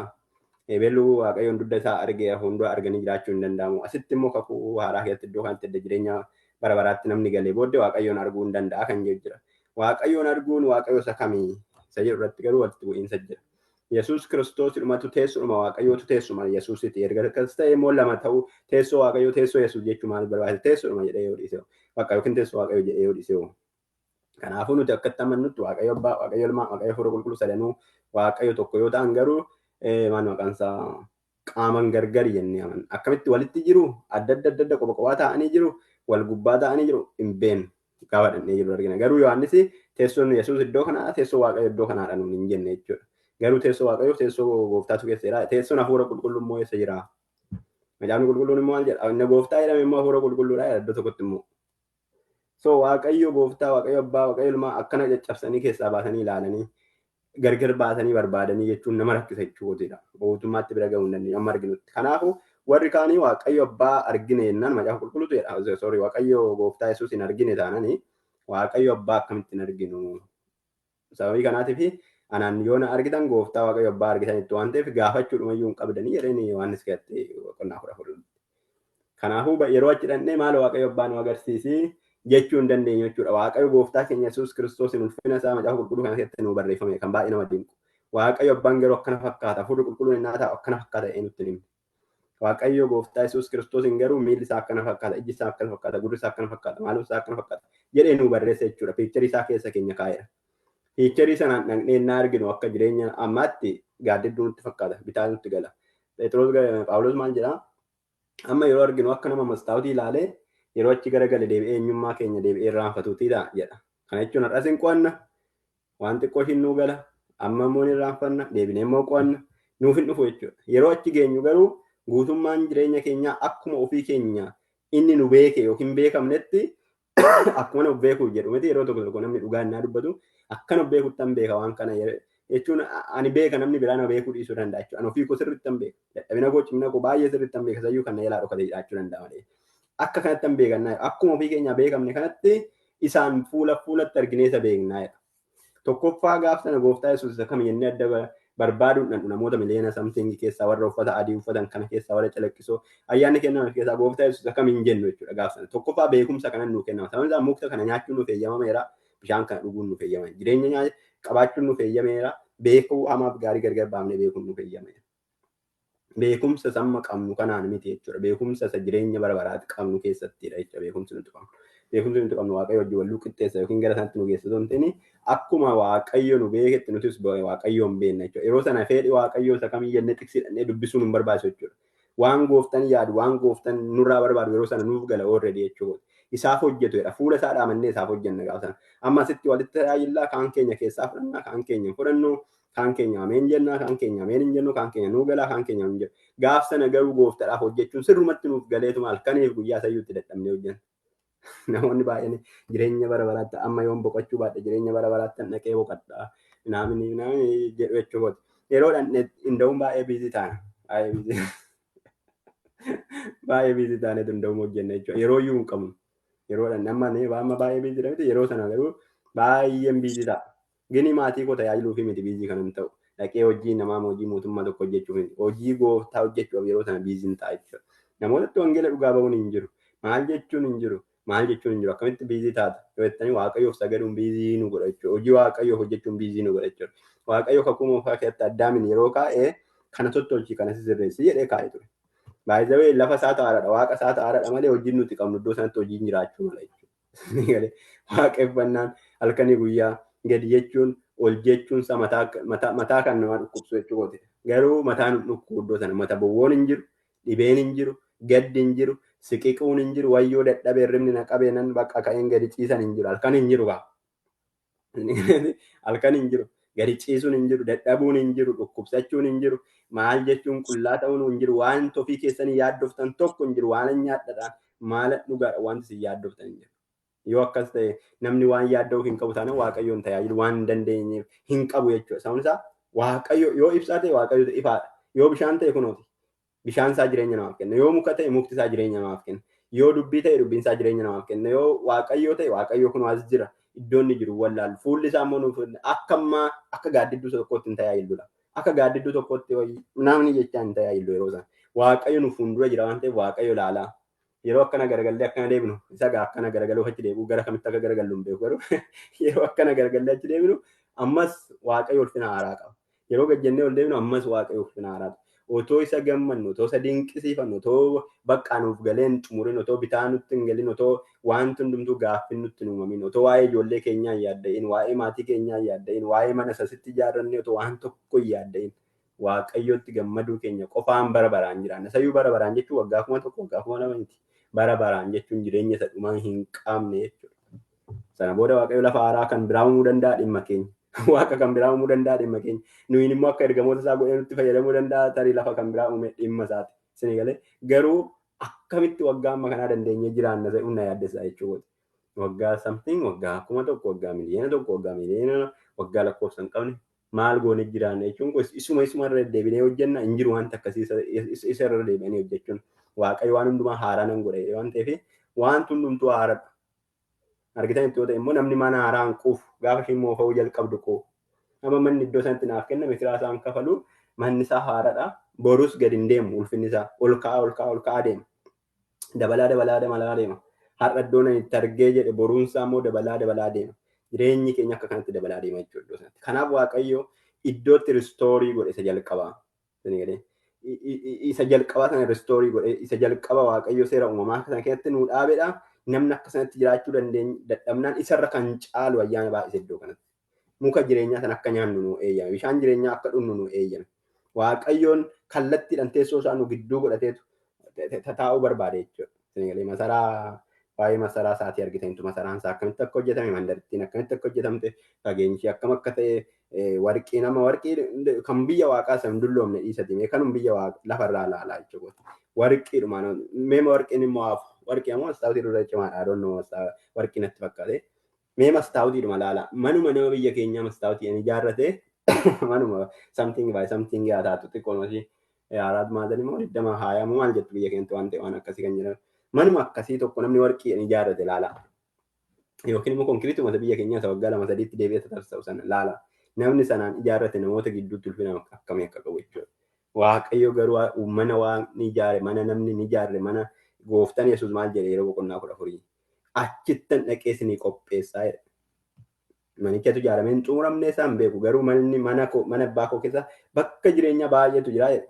Ebelu Waaqayyoon dugda isaa argeera fuuldura arganii jiraachuu hin danda'amu. Asitti immoo kakuu haaraa keessatti iddoo kanatti edda jireenya bara baraatti namni galee booddee Waaqayyoon arguu hin danda'a kan jedhu jira. Waaqayyoon arguun Waaqayyo isa kamii? Isa jedhu irratti garuu walitti bu'iinsa jira. Yesuus Kiristoos dhumatu teessuma Waaqayyootu teessuma Yesuusiti. Erga akkas ta'e immoo lama ta'uu teessoo Waaqayyoo teessoo Yesuus jechuun maal barbaachisa? Teessuma jedhee yoo dhiise bakka yookiin teessoo Waaqayyoo jedhee yoo dhiise. Kanaafuu nuti akkatti amannutti Waaqayyo Abbaa, Waaqayyo Ilmaa, Waaqayyo Hafuura Qulqulluu sadanuu Waaqayyo tokko yoo ta'an garuu maal maqaan isaa qaaman gargari jennee amanna. Akkamitti walitti jiru? Adda adda adda adda qofa qofaa ta'anii jiru, wal gubbaa ta'anii jiru hin beeknu. Gaafa dhannee jiru argina. Garuu Yohaannis teessoon Yesuus iddoo kanaa teessoo Waaqayyo iddoo kanaadha nuun hin jenne jechuudha. Garuu teessoo Waaqayyoo teessoo gooftaatu keessa jira. Teessoon Hafuura Qulqulluu immoo eessa jira? Macaafni Qulqulluun immoo maal jedha? Inni gooftaa jedhame immoo Hafuura Qulqulluudha jedha iddoo tokkotti immoo. So Waaqayyo gooftaa, Waaqayyo Abbaa, Waaqayyo Ilmaa akkana caccabsanii keessaa baasanii ilaalanii gargar baasanii barbaadanii jechuun nama rakkisa jechuudha. Guutummaatti bira gahuu hin dandeenyu amma arginutti. Kanaafuu warri kaanii Waaqayyo Abbaa argine jennaan macaafa qulqulluutu jedha. Sorry, Waaqayyo gooftaa Yesuus hin argine taananii Waaqayyo Abbaa akkamitti hin arginu? Sababii kanaatiif anaan yoo na argitan gooftaa Waaqayyo Abbaa argitanitti waan ta'eef gaafachuudhumayyuu hin qabdanii jedheen Yohaannis keessatti boqonnaa 14. Kanaafuu yeroo achi dhannee maal Waaqayyo Abbaa nu agarsiisi jechuu hin dandeenyu jechuudha. Waaqayyo gooftaa keenya Yesuus Kiristoos ulfina isaa macaafa qulqulluu kana keessatti nu barreeffame kan baay'ee nama dinqu. Waaqayyo Abbaan garuu akkana fakkaata, Hafuurri Qulqulluun innaa taa'u akkana fakkaata jedhee nutti himne. Waaqayyo gooftaa Yesuus Kiristoos garuu miilli isaa akkana fakkaata, ijji isaa akkana fakkaata, gurri isaa akkana fakkaata, maalum isaa akkana fakkaata jedhee nu barreesse jechuudha. Picture isaa keessa keenya kaa'eera. Picture sanaan dhaqnee innaa arginu akka jireenya ammaatti gaaddidduu nutti fakkaata, bitaa nutti gala. Phexros Phaawulos maal jedhaa? Amma yeroo arginu akka nama mastaawotii ilaalee yeroo achi garagale deebi'ee eenyummaa keenya deebi'ee irraanfatuuti jedha. Kana jechuun har'as hin qo'anna, waan xiqqoo ishiin nuu gala, amma immoo ni irraanfanna, deebinee immoo qo'anna, nuuf hin dhufu jechuudha. Yeroo achi geenyu garuu guutummaan jireenya keenyaa akkuma ofii keenya inni nu beeke yookiin beekamnetti akkuma nu beekuuf jedhu miti yeroo tokko tokko namni dhugaa innaa dubbatu akkana beekutti an beeka waan kana jechuun ani beeka namni biraa na beekuu dhiisuu danda'a jechuudha. Ani ofii koo sirriitti an beeka. Dadhabina koo cimina koo baay'ee sirriitti an beeka sayyuu kan na jalaa dhokate jiraachuu danda'a malee. Akka kanatti an beekannaa akkuma ofii keenyaa beekamne kanatti isaan fuula fuulatti arginee isa beeknaa jedha. Tokkoffaa gaaf sana gooftaa Yesuus isa kam jennee adda barbaaduun dhandhu namoota miliyoona something keessaa warra uffata adii uffatan kana keessaa warra calaqqisoo ayyaanni kenname keessaa gooftaa Yesuus isa kam hin jennu jechuudha gaaf sana. Tokkoffaa beekumsa kanan nuu kennama. Sababni isaa mukta kana nyaachuun nuuf eeyyamameera. Bishaan kana dhuguun nuuf eeyyamameera. Jireenya qabaachuun nuuf eeyyameera. Beekuu hamaaf gaarii gargar baafnee beekuun nuuf eeyyameera. Beekumsa samma qabnu kanaan miti jechuudha. Beekumsa isa jireenya bara baraatti qabnu keessattidha jechuudha beekumsi nuti qabnu. Beekumsi nuti qabnu Waaqayyo wajjin wal qixxeessa yookiin gara sanatti nu geessa osoo hin ta'in akkuma Waaqayyo nu beeketti nutis Waaqayyoon beekna jechuudha. Yeroo sana fedhi Waaqayyoo isa kamii jennee xiqsii dhannee dubbisuun hin barbaachisu jechuudha. Waan gooftan yaadu, waan gooftan nurraa barbaadu yeroo sana nuuf gala already jechuudha. Isaaf hojjetu jedha. Fuula isaa dhaamannee isaaf hojjenna gaafa sana. Amma asitti walitti tajaajillaa kaan keenya keessaa fudhannaa, kaan keenya hin fudhannu, kaan keenya ameen jennaa, kaan keenya ameen hin jennu, kaan keenya nuu galaa, kaan keenya hin jennu. Gaaf sana garuu gooftaadhaaf hojjechuun sirrumatti nuuf galeetuma halkaniif guyyaa sayyuutti dadhabnee hojjenna. Namoonni baay'een jireenya bara baraatti amma yoon boqochuu baadhe jireenya bara baraatti dhaqee boqadha. Naamni naamni jedhu jechuudha. Yeroo dhandhe inda'uun baay'ee busy taana. Baay'ee busy. Baay'ee busy taanee danda'uun hojjenna jechuudha. Yeroo iyyuu hin qabnu. Yeroo dhandhe amma amma baay'ee busy dha miti, yeroo sana garuu baay'een busy ta'a. Gini maatii koo tajaajiluufi miti busy kan hin ta'u. Dhaqee hojii namaa, hojii mootummaa tokko hojjechuuf miti. Hojii gooftaa hojjechuuf yeroo sana busyn ta'a jechuudha. Namootatti wangeela dhugaa ba'uun hin jiru. Maal jechuun hin jiru. Maal jechuun hin jiru. Akkamitti busy taata? Yoo jettanii, Waaqayyoof sagaduun busy nu godha jechuudha. Hojii Waaqayyoof hojjechuun busy nu godha jechuudha. Waaqayyo kakuu moofaa keessatti Addaamin yeroo kaa'ee kana tottolchi, kana sirreessi jedhee kaa'ee ture. Baay'ee lafa isaa ta'aadha, Waaqa isaa ta'aadha malee hojiin nuti qabnu iddoo sanatti hojiin jiraachuu mala jechuudha. Waaqeffannaan halkanii guyyaa gadi jechuun ol jechuun isaa mataa kan nama dhukkubsu jechuudha. Garuu mataan dhukkubu iddoo sana mata bowwoon hin jiru, dhibeen hin jiru, gaddi hin jiru, siqiquun hin jiru, wayyoo dadhabee hirribni na qabee nan bakka ka'een gadi ciisan hin jiru, halkan hin jiru kaa. Halkan hin jiru. Gadi ciisuun hin jiru, dadhabuun hin jiru, dhukkubsachuun hin jiru, maal jechuun qullaa ta'uun hin jiru, waan ofii keessanii yaaddoftan tokko hin jiru, waan nyaadhadhaan maala dhugaadha wanti isin yaaddoftan hin jiru. Yoo akkas ta'e, namni waan yaadda'uuf hin qabu taanaan Waaqayyoon tajaajilu waan hin dandeenyeef hin qabu jechuudha. Sababni isaa Waaqayyo yoo ibsaa ta'e, Waaqayyo ifaadha. Yoo bishaan ta'e, kunooti. Bishaan isaa jireenya namaaf kenna. Yoo muka ta'e, mukti isaa jireenya namaaf kenna. Yoo dubbii ta'e, dubbiin isaa jireenya namaaf kenna. Yoo Waaqayyo ta'e, Waaqayyo kun as jira. Iddoo inni jiru wallaalu. Fuulli isaa immoo nuuf akka ammaa akka gaaddidduu tokkootti hin tajaajiludha. Akka gaaddidduu tokkootti wayii namni jechaa hin tajaajilu yeroo sana. Waaqayyo nu fuuldura jira waan ta'eef Waaqayyo ilaalaa. Yeroo akkana garagallee akkana deebinu, isa gaa akkana garagaluuf achi deebi'u, gara kamitti akka garagallu hin beeku, garuu yeroo akkana garagallee achi deebinu ammas Waaqayyo ulfina haaraa qaba. Yeroo gajjannee ol deebinu ammas Waaqayyo ulfina haaraa qaba. Otoo isa gammannu, otoo isa dinqisiifannu, otoo bakka nuuf galee hin xumurin, otoo bitaa nutti hin galin, otoo wanti hundumtuu gaaffiin nutti hin uumamin, otoo waa'ee ijoollee keenyaa hin yaadda'in, waa'ee maatii keenyaa hin yaadda'in, waa'ee mana isasitti ijaarranne otoo waan tokko hin yaadda'in, Waaqayyotti gammaduu keenya qofaan bara baraan jiraanna. Isayyuu bara baraan jechuun waggaa 1000, waggaa 2000 miti. Bara baraan jechuun jireenya isa dhumaa hin qabne jechuudha. Sana booda Waaqayyo lafa haaraa kan biraa uumuu danda'a dhimma keenya. Waaqa kan biraa uumuu danda'a dhimma keenya. Nuyin immoo akka ergamoota isaa godhee nutti fayyadamuu danda'a, tarii lafa kan biraa uume dhimma isaati. Isin galee garuu akkamitti waggaa amma kanaa dandeenyee jiraanna ta'e humna yaaddessaa jechuudha. Waggaa something, waggaa 1000, waggaa 1,000,000, waggaa miliyoona, waggaa lakkoofsa hin qabne maal goone jiraanna jechuun isuma isuma irra deddeebinee hojjenna hin jiru, wanta akkasii isa irra deebi'anii hojjechuun. Waaqayyo waan hundumaa haaraa nan godhe waan ta'eef wanti hundumtuu haaraadha. Argitan itti yoo ta'e immoo namni mana haaraa hin quufu, gaafa isheen moofa'uu jalqabdu quufu. Nama manni iddoo sanatti naaf kenname kiraa isaa hin kafalu, manni isaa haaraadha. Borus gadi hin deemu, ulfinni isaa ol ka'aa ol ka'aa ol ka'aa deema. Dabalaa dabalaa dabalaa deema. Har'a iddoo nan itti argee jedhe boruun isaa immoo dabalaa dabalaa deema. Jireenyi keenya akka kanatti dabalaa deema jechuudha iddoo sanatti. Kanaaf Waaqayyo iddootti restore godhe isa jalqabaa. Isa jalqabaa sana restore godhe, isa jalqaba Waaqayyo seera uumamaa sana keessatti nuu dhaabedha. Namni akka sanatti jiraachuu dandeenye dadhabnaan isarra kan caalu ayyaana baay'ise iddoo kanatti. Muka jireenyaa sana akka nyaannu nu eeyyame. Bishaan jireenyaa akka dhugnu nu eeyyame. Waaqayyoon kallattiidhaan teessoo isaa nu gidduu godhateetu taa'uu barbaade jechuudha. Masaraa, waa'ee masaraa isaatii argitanitu, masaraan isaa akkamitti akka hojjetame, mandarittiin akkamitti akka hojjetamte, fageenyi ishee akkam akka ta'e, warqii nama warqii kan biyya waaqaa isa hin dulloomne dhiisati mee kanum biyya lafarraa ilaalaa jechuudha. Warqiidhuma mee warqiin immoo hafu, warqii ammoo mastaawutii irra cimaadha, adoonnoo warqii natti fakkaate. Mee mastaawutiidhuma ilaalaa, manuma nama biyya keenyaa mastaawutii ijaarrate, manuma something by something haa taatu, xiqqoon hojii araat maazan immoo 20 haayamu maal jettu biyya keenyatti waan ta'e waan akkasii kan jedhamu. Manuma akkasii tokko namni warqii ijaarrate ilaala. Yookiin immoo konkiriituma biyya keenyaa isa waggaa 2 3tti deebi'ee tarsa'u sana ilaala. Namni sanaan ijaarrate namoota gidduutti ulfina akkamii akka qabu jechuudha. Waaqayyo garuu mana waan ni ijaare, mana namni ni ijaarre, mana gooftaan Yesuus maal jedhe yeroo boqonnaa 14? Achittan dhaqee isinii qopheessaa jedhe. Manichatu ijaaramee hin xumuramne isaan beeku, garuu manni mana koo, mana abbaa koo keessa bakka jireenyaa baay'eetu jira jedhe.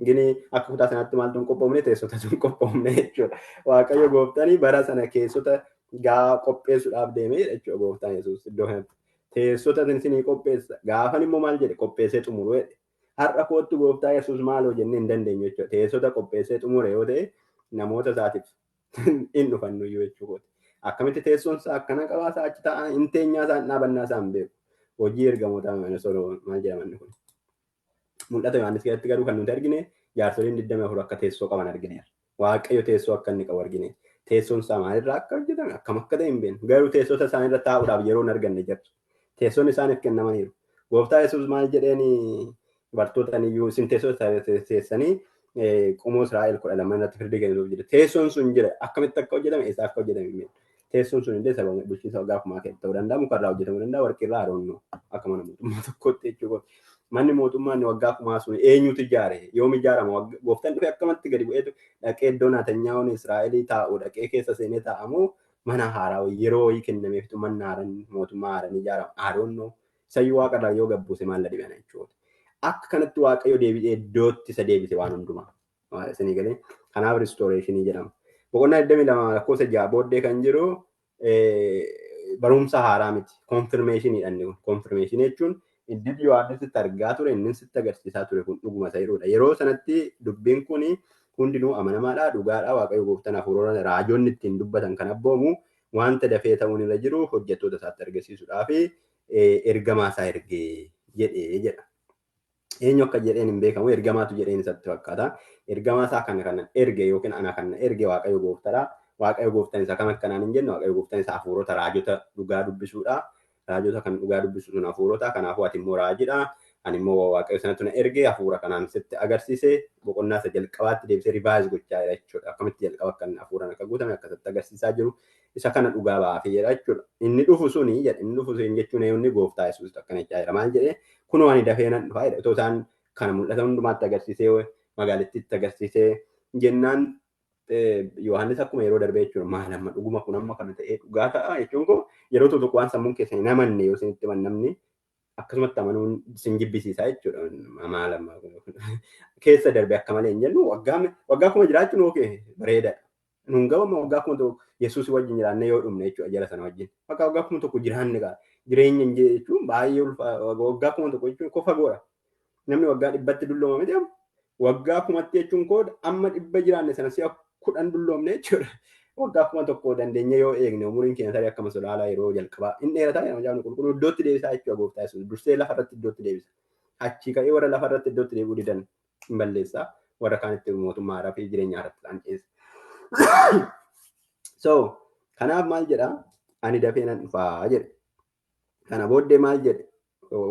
Gini akka kutaa sanaatti maaltu hin qophoofne? Teessotatu hin qophoofne jechuudha. Waaqayyo gooftanii bara sana keessota gaa qopheessuudhaaf deemee jechuudha gooftaan Yesuus iddoo kanatti. Teessota isinii qopheessa. Gaafan immoo maal jedhe? Qopheessee xumuru jedhe. Har'a kootti gooftaa Yesuus maaloo jennee hin dandeenyu jechuudha. Teessota qopheessee xumure yoo ta'e namoota isaatiif hin dhufannu iyyuu jechuudha. Akkamitti teessoon isaa akkana qabaa, isaa achi taa'an hin teenyaa, isaan dhaabannaa isaa hin beeku. Hojii ergamootaa maal jedhaman kun? Mul'ata Yohaannis keessatti garuu kan nuti argine jaarsoliin 24 akka teessoo qaban argineera. Waaqayyo teessoo akka inni qabu argine. Teessoon isaa maalirraa akka hojjetame akkam akka ta'e hin beeknu. Garuu teessota isaanirra taa'uudhaaf yeroo hin arganne jirtu. Teessoon isaaniif kennamaniiru. Gooftaa Yesuus maal jedheen bartootaan iyyuu isin teessota teessanii qomoo Israa'el 12 irratti firdii kennuuf jira. Teessoon sun jira. Akkamitti akka hojjetame eessa akka hojjetame hin beeknu. Teessoon sun illee sababa bulchiinsa waggaa kumaa keessa ta'uu danda'a. Mukarraa hojjetamuu danda'a. Warqiirraa haroonnoo akka mana mootummaa tokkootti jechuudha. Manni mootummaa inni waggaa kumaa sun eenyutu ijaare? Yoom ijaarama? Gooftaan dhufee akkamatti gadi bu'eetu dhaqee iddoo Naatanyaahuun Israa'elii taa'u dhaqee keessa seenee taa'amu mana haaraa yeroo wayii kennameeftu manni haaraan mootummaa haaraan ijaarama. Haroonnoo sayyuu waaqarraa yoo gabbuuse maal la dhibana jechuudha. Akka kanatti Waaqayyo deebi'ee iddootti isa deebise waan hundumaa. Isinii galee kanaaf restoration jedhama. Boqonnaa 22 lakkoofsa 6 booddee kan jiru barumsa haaraa miti. Confirmation dha inni kun. Confirmation jechuun inni Yohaannisitti argaa ture, inni sitti agarsiisaa ture kun dhuguma isa jedhudha. Yeroo sanatti dubbiin kun hundinuu amanamaadha, dhugaadha. Waaqayyo gooftaan hafuurota raajonni ittiin dubbatan kan abboomu wanta dafee ta'uun irra jiru hojjettoota isaatti argisiisuudhaaf ergamaa isaa ergee jedhee jedha. Eenyu akka jedheen hin beekamu, ergamaatu jedheen isatti fakkaata. Ergamaa isaa kana kana erge yookiin ana kana erge Waaqayyo gooftaadha. Waaqayyo gooftaan isaa kam akkanaan hin jenne, Waaqayyo gooftaan isaa hafuurota raajota dhugaa dubbisuudha. Raajota kan dhugaa dubbisu sun hafuurota, kanaafuu ati immoo raajidha. Ani immoo Waaqayyo sanatti na erge hafuura kanaan sitti agarsiise boqonnaa isa jalqabaatti deebisee rivise gochaa jira jechuudha. Akkamitti jalqaba akka inni hafuuraan akka guutame akkasitti agarsiisaa jiru. Isa kana dhugaa ba'aafii jedha jechuudha. Inni dhufu suni jedha. Inni dhufu sun jechuun inni gooftaa Yesuus akkana jechaa jira. Maal jedhee kunoo ani dafee nan dhufa jedha. Otoo isaan kana mul'ata hundumaatti agarsiisee magaalittiitti agarsiisee jennaan Yohaannis akkuma yeroo darbee jechuudha. Maal amma dhuguma kun amma kana ta'ee dhugaa ta'a jechuun koo yeroo tokko waan sammuun keessan hin amanne yoo isinitti himan namni akkasumatti amanuun isin jibbisiisa jechuudha. Maal amma keessa darbe akka malee hin jennu waggaa kuma jiraachuun okay bareedaadha. Nuun gabama waggaa 1000 Yesuus wajjin jiraannee yoo dhumne jechuudha jara sana wajjin. Bakka waggaa 1000 jiraanne gaa jireenya hin jechuun baay'ee ulfaa waggaa 1000 jechuun kofa goora. Namni waggaa 100tti dullooma miti amma. Waggaa 1000tti jechuun koo amma 100 jiraanne sana si'a 10 dulloomne jechuudha. Waggaa 1000 dandeenye yoo eegne umuriin keenya tarii akkuma solaalaa yeroo jalqabaa hin dheerataa jedhama jaamni qulqulluu iddootti deebisaa jechuudha gooftaa Yesuus dursee lafa irratti iddootti deebisa. Achii ka'ee warra lafa irratti iddootti deebi'uu didan hin balleessa. Warra kaanitti mootummaa haaraa fi jireenya haaraatti isaan ceesa. So kanaaf maal jedha ani dafee nan dhufaa jedhe. Kana booddee maal jedhe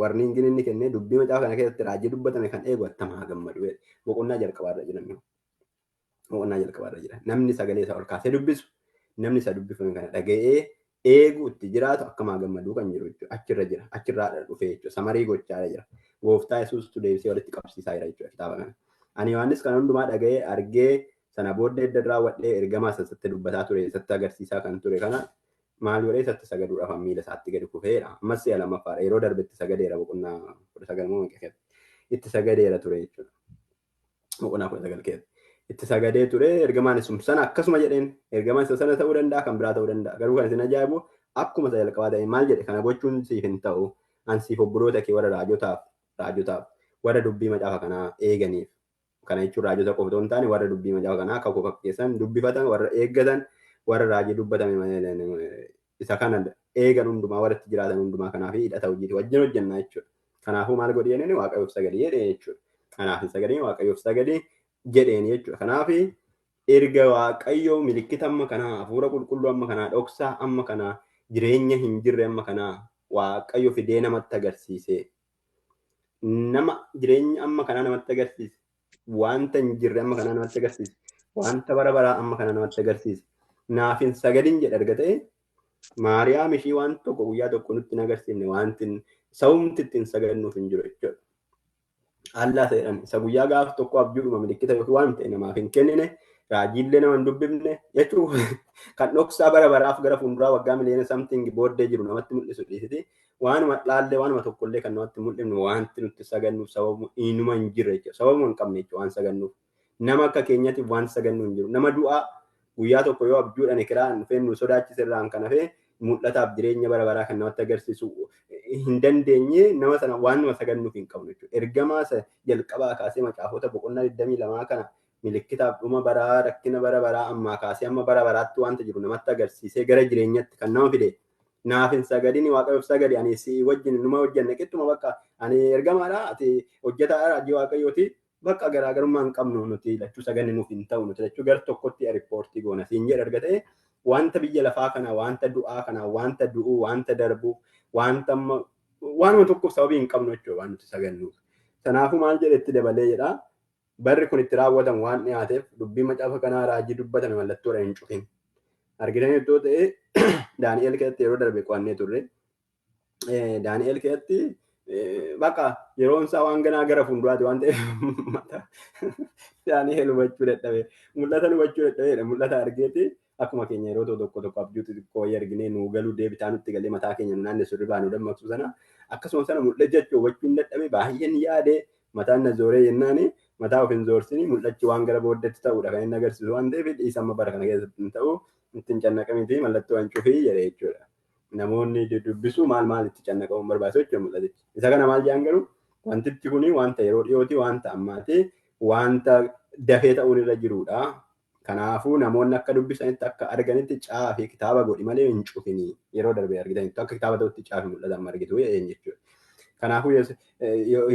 warniingiin inni kennee dubbii macaafa kana keessatti raajii dubbatame kan eegu attamaa gammadu jedhe. Boqonnaa jalqabaarra jira inni. Boqonnaa jalqabaarra jira. Namni sagalee isaa ol kaasee dubbisu, namni isa dubbifame kana dhaga'ee eegu itti jiraatu akkamaa gammaduu kan jiru jechuudha. Achirra jira. Achirraa dhufee jechuudha. Samarii gochaa jira. Gooftaa Yesuustu deebisee walitti qabsiisaa jira jechuudha kitaaba kana. Ani Yohaannis kan hundumaa dhaga'ee argee sana booddee edda raawwadhee ergamaa isatti dubbataa ture isatti agarsiisaa kan ture kana maal godhee isatti sagaduudhaaf miila isaatti gadi kufeera. Ammas si'a lammaffaadha. Yeroo darbe itti sagadeera boqonnaa 19 moo meeqa keessatti itti sagadeera ture jechuudha. Boqonnaa 19 keessatti. Itti sagadee ture ergamaan isum sana akkasuma jedheen ergamaan isa sana ta'uu danda'a kan biraa ta'uu danda'a. Garuu kan isin ajaa'ibu akkuma isa jalqabaa ta'e maal jedhe kana gochuun siif hin ta'u an siif obboloota kee warra raajotaaf warra dubbii macaafa kanaa eeganiif. Kana jechuun raajota qofa otoo hin taane warra dubbii macaafa kanaa akka koo keessan dubbifatan warra eeggatan warra raajii dubbatame isa kana eegan hundumaa warra itti jiraatan hundumaa kanaaf hidhata hojiiti wajjin hojjennaa jechuudha. Kanaafuu maal godhi jedheen Waaqayyoof sagadii jedheen jechuudha. Kanaaf hin sagadii Waaqayyoof sagadii jedheen jechuudha. Kanaaf erga Waaqayyo milikkita amma kanaa hafuura qulqulluu amma kanaa dhoksaa amma kanaa jireenya hin jirre amma kanaa Waaqayyo fidee namatti agarsiise. Nama jireenya amma kanaa namatti agarsiise. Wanta hin jirre amma kanaa namatti agarsiise. Wanta bara baraa amma kanaa namatti agarsiise. Naaf hin sagadin jedha erga ta'e Maariyaam ishii waan tokko guyyaa tokko nutti hin agarsiifne wanti sababumti ittiin sagadnuuf hin jiru jechuudha. Allaa ta'edhaan isa guyyaa gaaf tokko abjuudhuma milikkita yookiin waan ta'e namaaf hin kennine raajiillee nama hin dubbifne jechuun kan dhoksaa bara baraaf gara fuulduraa waggaa miliyoona something booddee jiru namatti mul'isu dhiisiti. Waanuma dhaallee waanuma tokkollee kan namatti mul'ifne wanti nutti sagannuuf sababu inuma hin jirre jechuudha. Sababuma hin qabne jechuudha waan sagannuuf. Nama akka keenyatti waan sagannu hin jiru. Nama du'aa guyyaa tokko yoo abjuudhaan ekiraan dhufee nu sodaachise irraan kan hafe mul'ataaf jireenya bara baraa kan namatti agarsiisu hin dandeenye nama sana waan nama sagannuuf hin qabnu jechuudha. Ergamaa isa jalqabaa kaasee macaafota boqonnaa 22 kana milikkitaaf dhuma baraa rakkina bara baraa ammaa kaasee amma bara baraatti wanta jiru namatti agarsiisee gara jireenyatti kan nama fide naaf hin sagadini Waaqayyoof sagadi ani si wajjin numa hojjenne qixxuma bakka ani ergamaadha ati hojjetaadha hojii Waaqayyooti Bakka garaagarummaa hin qabnu nuti lachuu saganni nuuf hin ta'u nuti lachuu gar tokkotti riippoortii goona siin jedha erga ta'e wanta biyya lafaa kana wanta du'aa kana wanta du'uu wanta darbu wanta waanuma tokkoof sababii hin qabnu jechuudha waan nuti sagannuuf. Kanaafuu maal jedhe itti dabalee jedha barri kun itti raawwatamu waan dhiyaateef dubbii macaafa kanaa raajii dubbatame mallattoodhaan hin cufin. Argitanii iddoo ta'e Daani'el keessatti yeroo darbe qo'annee turre. Daani'el keessatti bakka yeroon isaa waan ganaa gara fuulduraati waan ta'eef Daani'el hubachuu dadhabe. Mul'ata hubachuu dadhabeedha. Mul'ata argeeti akkuma keenya yeroo tokko tokko abjuu xixiqqoo wayii arginee nuu galuu deebitaa nutti galee mataa keenya nu naannessu irraa nu dammaqsu sana akkasuma sana mul'ata jechuu hubachuu hin dadhabe baay'een yaade mataan na zooree jennaani mataa of hin zoorsini mul'achi waan gara booddeetti ta'uudha kan inni agarsiisu waan ta'eef dhiisa amma bara kana keessatti hin ta'u ittiin cannaqamiti mallattoo hin cufii jedhe jechuudha. Namoonni dubbisu maal maal itti cannaqamuun barbaachisu jechuudha mul'atichi. Isa kana maal jedhan garuu wantichi kuni wanta yeroo dhiyooti wanta ammaati wanta dafee ta'uun irra jirudha. Kanaafuu namoonni akka dubbisanitti akka arganitti caafi kitaaba godhi malee hin cufinii yeroo darbe argitanitti akka kitaaba ta'utti caafi mul'ata amma argitu jechuudha. Kanaafuu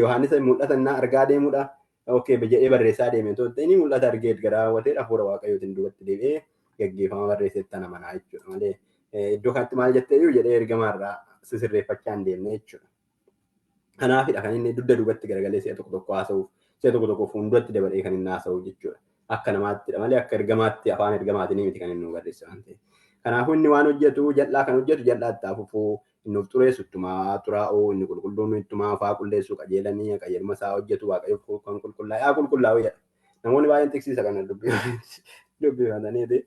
Yohaannis mul'ata innaa argaa deemudha. Okay jedhee barreessaa deeme otoo inni mul'ata argee erga raawwatee hafuura waaqayyootiin duubatti deebi'ee gaggeeffama barreessetti ana manaa jechuudha malee iddoo kanatti maal jettee iyyuu jedhee ergamaarraa sisirreeffachaa hin deemne jechuudha. Kanaafidha kan inni dugda duubatti garagalee si'a tokko tokko haasa'uuf si'a tokko tokko fuulduratti dabalee kan inni haasa'uuf jechuudha. Akka namaattidha malee akka ergamaatti afaan ergamaatiin miti kan inni nu barreesse waan ta'eef. Kanaafuu inni waan hojjetu jal'aa kan hojjetu jal'aa itti afufuu inni of xureessu ittumaa xuraa'uu inni qulqulluun ittumaa faa qulleessu qajeelanii qajeeluma isaa hojjetu waaqayyo kan qulqullaa'e haa qulqullaa'u jedha. Namoonni baay'een tiksiisa kana dubbifataniiti.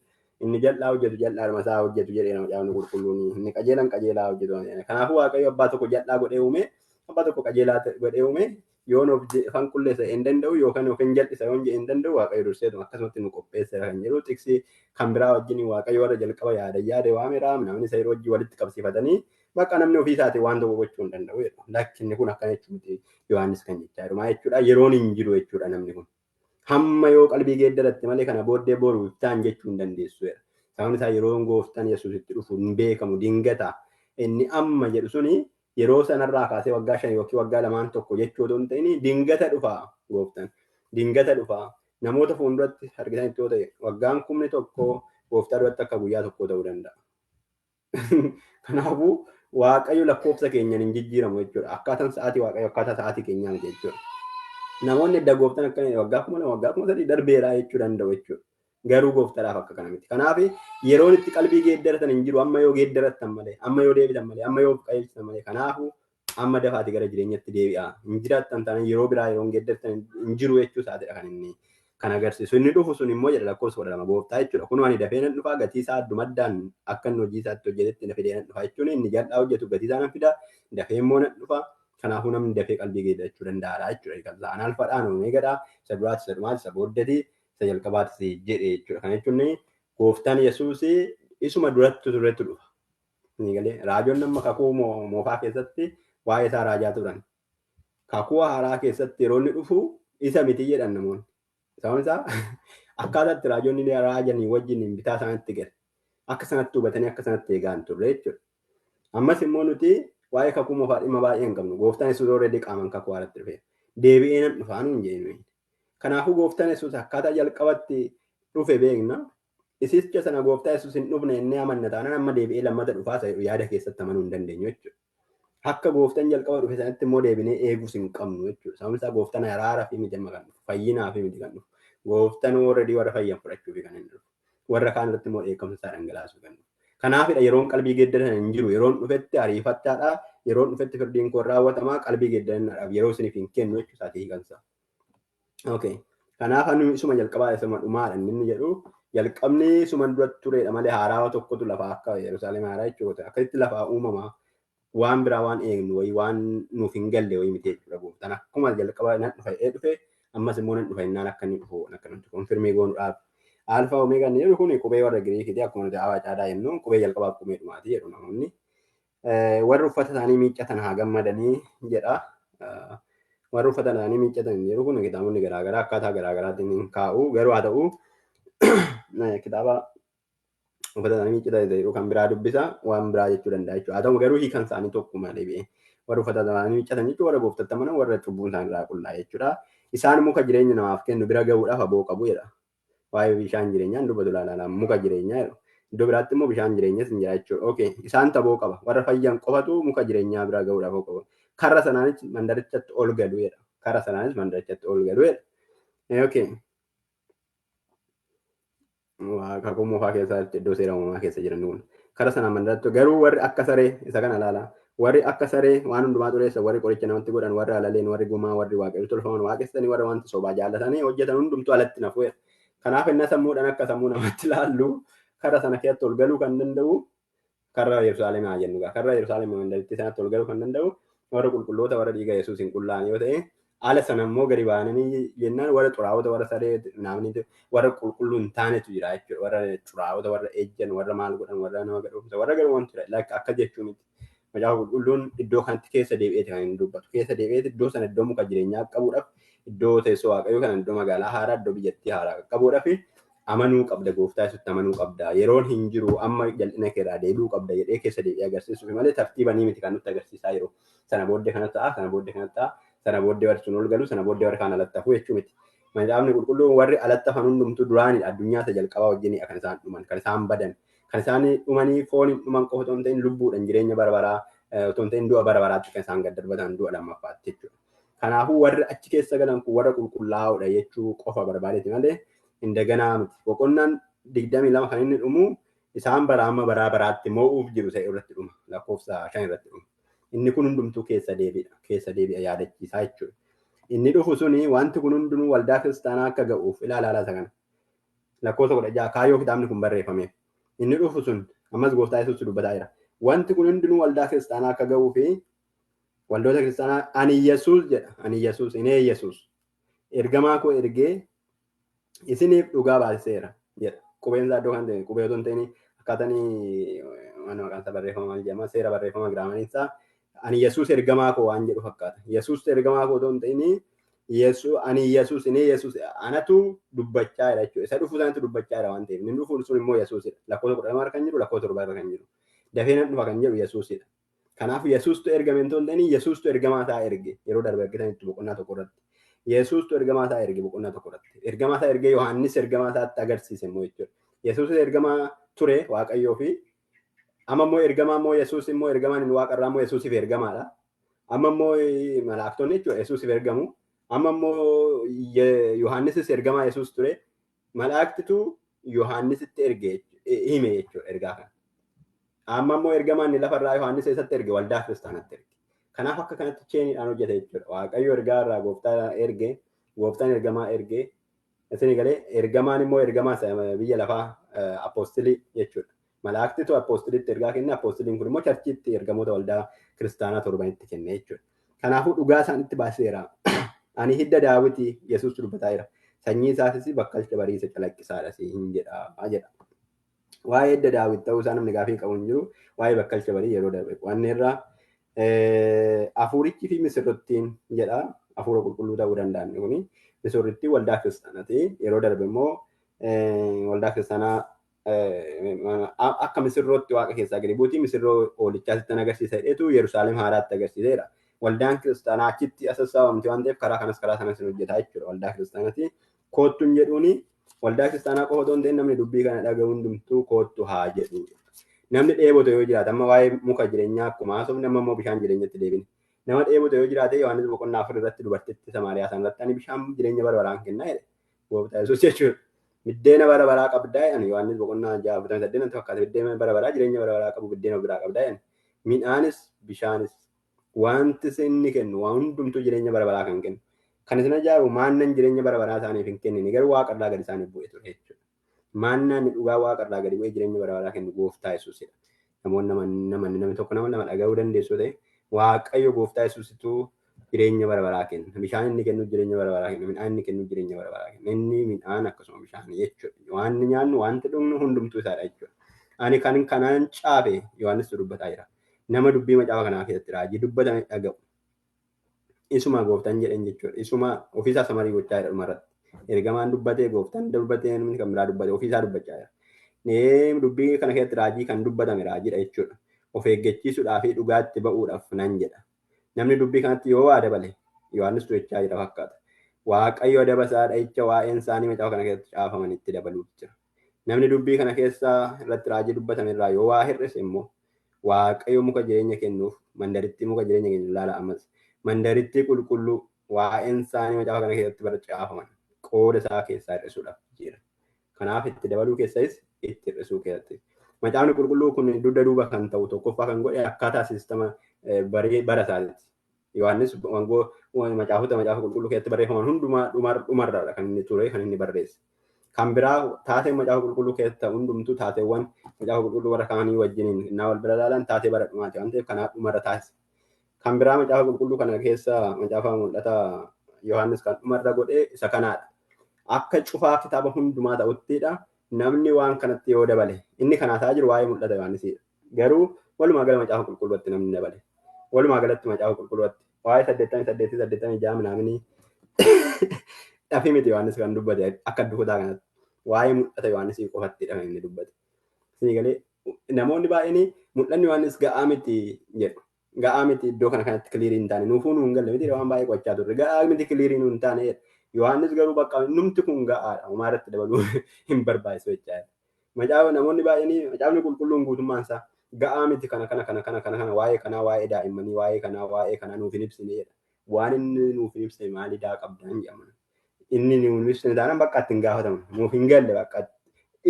Inni jal'aa hojjetu jal'aadhuma isaa hojjetu jedhee nama caafni qulqulluun inni qajeelan qajeelaa hojjetu. Kanaafuu waaqayyo abbaa tokko jal'aa godhee uume abbaa tokko qajeelaa godhee uume yoon of afaan qulleessa hin danda'u yookaan of hin jal'isa yoon jedhe hin danda'u waaqayyo durseetuma akkasumatti nu qopheesseera kan jedhu tiksi kan biraa wajjin waaqayyo warra jalqaba yaada yaade waameera namni isa yeroo wajjin walitti qabsiifatanii bakka namni ofii isaatiin waan tokko gochuu hin danda'u jedhu. Lakkinni kun akkana jechuuti Yohaannis kan jechaa jiru. Maal jechuudha yeroon hin jiru jechuudha namni kun. Hamma yoo qalbii geeddaratte malee kana booddee boru iftaan jechuu hin dandeessu jedha. Sababni isaa yeroon gooftaan Yesuus itti dhufu hin beekamu dingata. Inni amma jedhu suni yeroo sanarraa kaasee waggaa 5 yookiin waggaa 2 tokko jechuu otoo hin ta'in dingata dhufa gooftaan. Dingata dhufa. Namoota fuulduratti argitan yoo ta'e waggaan 1000 gooftaa duratti akka guyyaa tokko ta'uu danda'a. Kanaafuu waaqayyo lakkoofsa keenyaan hin jijjiiramu jechuudha. Akkaataan sa'aatii waaqayyo akkaataa sa'aatii keenyaa miti jechuudha. Namoonni edda gooftaan akka waggaa 2000 waggaa 3000 darbeeraa jechuu danda'u jechuudha. Garuu gooftaadhaaf akka kana miti. Kanaaf yeroon itti qalbii geeddaratan hin jiru amma yoo geeddarattan malee amma yoo deebitan malee amma yoo qajeelchitan malee kanaafuu amma dafaati gara jireenyatti deebi'a. Hin jiraattan taanaan yeroo biraa yeroon geeddaratan hin jiru jechuu isaatidha kan inni kan agarsiisu. Inni dhufu sun immoo jedha lakkoofsa 12 gooftaa jechuudha. Kunoo ani dafee nan dhufaa gatii isaa addumaddaan akka inni hojii isaatti hojjetetti na fidee nan dhufa jechuun inni jal'aa hojjetu gatii isaa nan fida dafee immoo nan dhufa. Kanaafuu namni dafee qalbii geeddarachuu danda'aadha jechuudha. An alfaadhaan omeegadha. Isa duraati isa dhumaati isa booddati isa jalqabaati jedhe jechuudha. Kana jechuun gooftaan Yesuus isuma duratti turetu dhufa. Ni galee raajoon amma kakuu moofaa keessatti waa'ee isaa raajaa turan. Kakuu haaraa keessatti yeroo inni dhufu isa miti jedhan namoonni. Sababni isaa akkaataa itti raajonni raajanii wajjin bitaa isaanitti gale. Akka sanatti hubatanii akka sanatti eegaa hin turre jechuudha. Ammas immoo nuti waa'ee kakuu moofaa dhimma baay'ee hin qabnu. Gooftaan Yesuus already qaamaan kakuu haaraatti dhufeera. Deebi'ee nan dhufaa nuun jedhe. Kanaafuu gooftaan Yesuus akkaataa jalqabatti dhufe beekna. Isicha sana gooftaa Yesuus hin dhufne inni amanna taanaan amma deebi'ee lammata dhufaa isa yaada keessatti amanuu hin dandeenyu jechuudha. Akka gooftaan jalqaba dhufe sanatti immoo deebinee eeguus hin qabnu jechuudha. Sababni isaa gooftaan araaraa fi miti amma kan dhufu fayyinaa fi miti kan dhufu. Gooftaan already warra fayyan fudhachuu fi kan inni dhufu. Warra kaan irratti immoo dheekkamsa isaa dhangalaasuu kan dhufu. Kanaafidha yeroon qalbii geeddaratan hin jiru. Yeroon dhufetti ariifattaadha. Yeroon dhufetti firdiin koo raawwatamaa qalbii geeddarannaadhaaf yeroo isiniif hin kennu jechuu isaatii hiikansa. Okay. Kanaaf ani isuma jalqabaa isuma dhumaadha inni jedhu jalqabni isuma duratti turedha malee haarawaa tokkotu lafaa akka Yerusaalem haaraa jechuudha. Akkasitti lafaa uumamaa waan biraa waan eegnu wayii waan nuuf hin galle wayii miti jechuudha gooftaan. Akkuma jalqaba nan dhufa jedhee dhufe ammas immoo nan dhufa innaan akka inni dhufu akka nuti konfirmii goonuudhaaf. Alfaa Omeegaa inni jedhu kun qubee warra Giriikiiti akkuma nuti Abaa Caadaa jennu qubee jalqabaaf qubee dhumaati jedhu namoonni. Warri uffata isaanii miiccatan haa gammadanii jedha. Warri uffata isaanii miiccatan jedhu kun kitaabonni garaagaraa akkaataa garaagaraatiin hin kaa'u. Garuu haa ta'u kitaaba uffata isaanii miiccatan jedhu kan biraa dubbisa waan biraa jechuu danda'a jechuudha. Haa ta'u garuu hiikan isaanii tokkuma deebi'ee. Warri uffata isaanii miiccatan jechuun warra gooftatti amanan warra cubbuun isaanii irraa qullaa'e jechuudha. Isaan muka jireenya namaaf kennu bira gahuudhaaf aboo qabu jedha. Waa'ee bishaan jireenyaa dubbatu ilaalaa muka jireenyaa jedhu. Iddoo biraatti immoo bishaan jireenyas hin jira jechuudha. Okay, isaan taboo qaba. Warra fayyan qofatu muka jireenyaa bira gahuudhaaf aboo qaba. Karra sanaanis mandarichatti ol galu jedha. Karra sanaanis mandarichatti ol galu jedha. Okay. Kakuu moofaa keessa iddoo seera uumamaa keessa jiran kun. Karra sanaan mandaratti garuu warri akka saree isa kana ilaala. Warri akka saree waan hundumaa xureessa, warri qoricha namatti godhan, warri alaleen, warri gumaa, warri waaqayyo tolfaman waaqessanii, warri wanta sobaa jaallatanii hojjetan hundumtuu alatti nafu. Kanaaf inni sammuudhaan akka sammuu namaatti ilaallu karra sana keessatti ol galuu kan danda'u karra Yerusaalem haa jennu. Karra Yerusaalem mandaritti sanatti ol galuu kan danda'u warra qulqulloota warra dhiiga Yesuus hin qullaa'an yoo ta'e, ala sana immoo gadi baananii jennaan warra xuraa'ota, warra saree namni warra qulqulluu hin taanetu jira jechuudha. Warra xuraa'ota, warra ejjan, warra maal godhan, warra nama gadhoomsa, warra garuu wanti jira. Akka jechuu miti. Macaafa qulqulluun iddoo kanatti keessa deebi'eeti kan inni dubbatu. Keessa deebi'eeti iddoo sana iddoo muka jireenyaa qabuudhaaf, iddoo teessoo waaqayyoo kana, iddoo magaalaa haaraa, iddoo biyyattii haaraa qabuudhaaf amanuu qabda, gooftaa Yesuusitti amanuu qabda. Yeroon hin jiru, amma jal'ina keerraa deebi'uu qabda jedhee keessa deebi'ee agarsiisuuf malee tartiibanii miti kan nutti agarsiisaa jiru. Sana booddee kana ta'a, sana booddee kana ta'a, sana booddee warri sun ol galu, sana booddee warri kaan alatti hafu jechuu miti. Macaafni qulqulluun warri alatti hafan hundumtuu duraanidha. Addunyaa isa jalqabaa wajjinidha kan isaan dhuman, kan isaan badan. Kan isaan dhumanii foon hin dhuman qofa otoo hin ta'in lubbuudhaan jireenya bara baraa otoo hin ta'in du'a bara baraatti kan isaan gad darbatan, du'a lammaffaatti jechuudha. Kanaafuu warri achi keessa galan kun warra qulqullaa'oodha jechuu qofa barbaadeeti malee indaganaa miti. Boqonnaan 22 kan inni dhumu isaan bara amma baraa baraatti moo'uuf jiru ta'e irratti dhuma. Lakkoofsa 5 irratti dhuma. Inni kun hundumtuu keessa deebi'a. Keessa deebi'a yaadachiisaa jechuudha. Inni dhufu suni wanti kun hundinuu waldaa kiristaanaa akka ga'uuf ilaalaa isa kana. Lakkoofsa 16 kaayyoo kitaabni kun barreeffameef. Inni dhufu sun ammas gooftaa Yesuus dubbataa jira. Wanti kun hundinuu waldaa kiristaanaa akka ga'uu fi waldoota kiristaanaa ani Yesuus jedha. Ani Yesuus, inni Yesuus. Ergamaa koo ergee isiniif dhugaa baasiseera jedha. Qubeen isaa iddoo kan ta'e qubee otoo hin ta'in akkaataan waan maqaan isaa barreeffama maal jedhama seera barreeffama giraamariin isaa ani Yesuus ergamaa koo waan jedhu fakkaata. Yesuus ergamaa koo otoo hin ta'in Yesuus ani Yesuus inni Yesuus anatu dubbachaa jira jechuudha. Isa dhufu sanatu dubbachaa jira waan ta'eef inni dhufu sun immoo Yesuusidha. Lakkoofsa 12 irra kan jiru, lakkoofsa 7 irra kan jiru. Dafee nan dhufa kan jedhu Yesuusidha. Kanaaf Yesuustu ergame otoo hin ta'in Yesuustu ergamaa isaa erge yeroo darbe argitanitti boqonnaa 1 irratti. Yesuustu ergamaa isaa erge boqonnaa 1 irratti. Ergamaa isaa ergee Yohaannis ergamaa isaatti agarsiise immoo jechuudha. Yesuus ergamaa ture Waaqayyoo fi amma immoo ergamaa immoo Yesuus immoo ergamaan inni waaqarraa immoo Yesuusiif ergamaadha. Amma immoo malaaktonni jechuudha Yesuusiif ergamu. Amma immoo Yohaannisis ergamaa Yesuus ture. Malaaktitu Yohaannisitti erge hime jechuudha ergaa kana. Amma immoo ergamaan inni lafarraa Yohaannis eessatti erge? Waldaa kiristaanatti erge. Kanaaf akka kanatti cheeniidhaan hojjete jechuudha. Waaqayyo ergaa irraa gooftaa erge, gooftaan ergamaa erge. Isin galee ergamaan immoo ergamaa biyya lafaa apoostilii jechuudha. Malaaktitu apoostiliitti ergaa kenne, apoostiliin kun immoo charchiitti ergamoota waldaa kiristaanaa torbanitti kenne jechuudha. Kanaafuu dhugaa isaanitti baaseera. Ani hidda Daawiti Yesuus dubbataa jira. Sanyii isaatis bakkalcha bariisa calaqqisaadha hin jedha jedha. Waa'ee hidda Daawit ta'uu isaa namni gaafii qabu hin jiru. Waa'ee bakkalcha barii yeroo darbe qo'anne irraa hafuurichi fi misirrittiin jedha. Hafuura qulqulluu ta'uu danda'an kuni misirrittiin waldaa kiristaanaati. Yeroo darbe immoo waldaa kiristaanaa akka misirrootti waaqa keessaa gadi buutii misirroo oolichaatti agarsiisa jedheetu Yerusaalem haaraatti agarsiiseera. Waldaan kiristaanaa achitti asassaabamti waan ta'eef karaa kanas karaa sanas hin hojjetaa jechuudha. Waldaa kiristaanaati. Koottuun jedhuuni waldaa kiristaanaa qofa otoo hin ta'in namni dubbii kana dhaga'u hundumtuu koottu haa jedhu. Namni dheebote yoo jiraate amma waa'ee muka jireenyaa akkuma haasofne amma immoo bishaan jireenyatti deebine. Nama dheebote yoo jiraate Yohaannis boqonnaa 4 irratti dubartitti Samaariyaa sana irratti ani bishaan jireenya bara baraan kennaa jedhe. Gooftaa Yesuus jechuudha. Biddeena bara baraa qabdaa jedhan Yohaannis boqonnaa 6 48 natti fakkaata. Biddeena bara baraa jireenya bara baraa qabu biddeena of biraa qabdaa jedhan. Midhaanis bishaanis wanti inni kennu waan hundumtuu jireenya bara baraa kan kennu. Kan isin ajaa'ibu maannan jireenya bara baraa isaaniif hin kennine garuu waaqarraa gadi isaaniif bu'e ture jechuudha. Maannaan dhugaa waaqarraa gadi bu'ee jireenya bara baraa kennu gooftaa Yesuusidha. Namoonni namanni namni tokko nama lama dhaga'uu dandeessu ta'e Waaqayyo gooftaa Yesuusitu jireenya bara baraa kenna. Bishaan inni kennu jireenya bara baraa kenna. Midhaan inni kennu jireenya bara baraa kenna. Inni midhaan akkasuma bishaan jechuudha. Waan nyaannu wanti dhugnu hundumtuu isaadha jechuudha. Ani kan kanaan caafe Yohaannis dubbataa jira. Nama dubbii macaafa kanaa keessatti raajii dubbatame dhaga'u. Isuma gooftaan jedhan jechuudha. Isuma ofiisaa samarii gochaa jira dhumarratti. Ergamaan dubbatee gooftaan dubbatee namni kan biraa dubbatee ofiisaa dubbachaa jira. Dubbii kana keessatti raajii kan dubbatame raajiidha jechuudha. Of eeggachiisuudhaa fi dhugaatti ba'uudhaaf nan jedha. Namni dubbii kanatti yoo waa dabale Yohaannis jechaa jira fakkaata. Waaqayyo adaba isaa dha'icha waa'een isaanii macaafa kana keessatti caafaman itti dabaluuf jira. Namni dubbii kana keessaa irratti raajii dubbatame irraa yoo waa hir'ise immoo Waaqayyo muka jireenya kennuuf mandarittii muka jireenya kennu ilaala ammas. Mandarittii qulqulluu waa'een isaanii macaafa kana keessatti bara caafaman qooda isaa keessaa hir'isuudhaaf jira. Kanaaf itti dabaluu keessas itti hir'isuu keessatti. Macaafni qulqulluu kun dugda duuba kan ta'u tokkoffaa kan godhe akkaataa siistama bara isaatiiti. Yohaannis wangoo macaafota macaafa qulqulluu keessatti barreeffaman hundumaa dhumarraadha kan inni ture kan inni barreesse. Kan biraa taatee macaafa qulqulluu keessatti hundumtuu taateewwan macaafa qulqulluu warra kaanii wajjiniin innaa wal bira ilaalan taatee bara dhumaati waan ta'eef kanaaf dhumarra taasise. Kan biraa macaafa qulqulluu kana keessa macaafa mul'ata Yohaannis kan dhumarra godhe isa kanaadha. Akka cufaa kitaaba hundumaa ta'uttidha. Namni waan kanatti yoo dabale inni kanaa ta'aa jiru waa'ee mul'ata Yohaannisidha. Garuu walumaa gala macaafa qulqulluutti namni dabale. Walumaa galatti macaafa qulqulluutti waa'ee 88 86 minaaminii dhafii miti Yohaannis kan dubbate akka duudaa kanatti. Waa'ee mul'ata Yohaannisii qofattidha kan inni dubbate. Isinii galee namoonni baay'een mul'anni Yohaannis ga'aa miti jedhu. Ga'aa miti iddoo kana kanatti kiliirii hin taane nuufuu nu hin galle miti waan baay'ee qo'achaa turre ga'aa miti kiliirii nu hin taane jedha. Yohaannis garuu bakka numti kun ga'aadha homaa irratti dabaluu hin barbaachisu jechaadha. Macaafa namoonni baay'een macaafni qulqulluun guutummaan isaa ga'aa miti kana kana kana kana kana kana waa'ee kanaa waa'ee daa'immanii waa'ee kanaa waa'ee kanaa nuuf hin ibsine jedha. Waan inni nuuf hin ibsine maali daa qabdan jedhama. Inni nuuf ibsine taanaan bakka itti hin gaafatamu nuuf hin galle bakka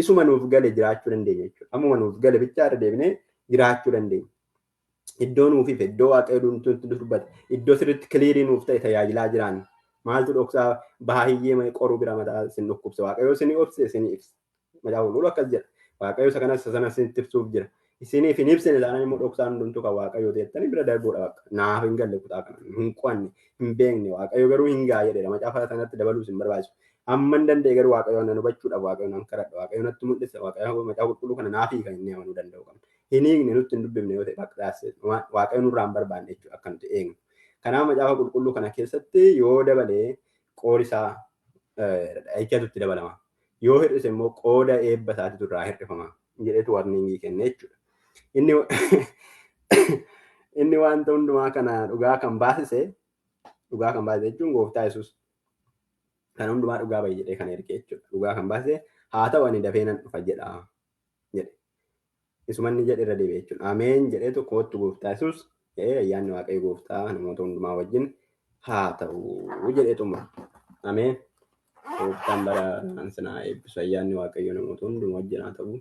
isuma nuuf gale jiraachuu dandeenya jechuudha. Ammuma nuuf gale bichaa irra deebinee jiraachuu dandeenya. Iddoo nuuf ife iddoo waaqayyo nutti dubbate iddoo sirriitti kiliirii nuuf ta'e tajaajilaa jiraan maaltu dhoksaa baay'ee qoruu bira mataa sin dhukkubse waaqayyo isin obse isin ibsa. Macaafa qulqulluu akkas jedha. Waaqayyo isa kanas isa sanas isinitti ibsuuf jira. Isiniif hin ibsine taanaan immoo dhoksaan hundumtuu kan waaqayyo ta'ettanii bira darbuudha bakka. Naaf hin galle kutaa kana hin qo'anne hin beekne waaqayyo garuu hin ga'a jedheera. Macaafa sanatti dabaluus hin barbaachisu. Amma hin danda'e garuu waaqayyo nan hubachuudhaaf waaqayyo nan kadhadha waaqayyo natti mul'isa waaqayyo macaafa qulqulluu kana naaf hiika inni amanuu danda'u qabna. Hin hiikne nutti hin dubbifne yoo ta'e bakka waaqayyo nurraa hin barbaanne jechuudha akka nuti eegnu. Kanaaf macaafa qulqulluu kana keessatti yoo dabalee qoodi isaa dha'ichatu itti dabalama. Yoo hir'ise immoo qooda eebba isaatiitu irraa hir'ifama jedhetu warningii kenne jechuudha. Inni inni wanta hundumaa kana dhugaa kan baasise dhugaa kan baasise jechuun gooftaa Yesuus kan hundumaa dhugaa ba'i jedhee kan erge jechuudha. Dhugaa kan baasise haa ta'u ani dafee nan dhufa jedha jedhe. Isumanni jedhe irra deebi'e jechuudha. Ameen jedheetu koottu gooftaa Yesuus jedhee ayyaanni waaqayyo gooftaa namoota hundumaa wajjin haa ta'u jedhee xumura. Ameen. Gooftaan bara sinaa eebbisu ayyaanni waaqayyo namoota hundumaa wajjin haa ta'u.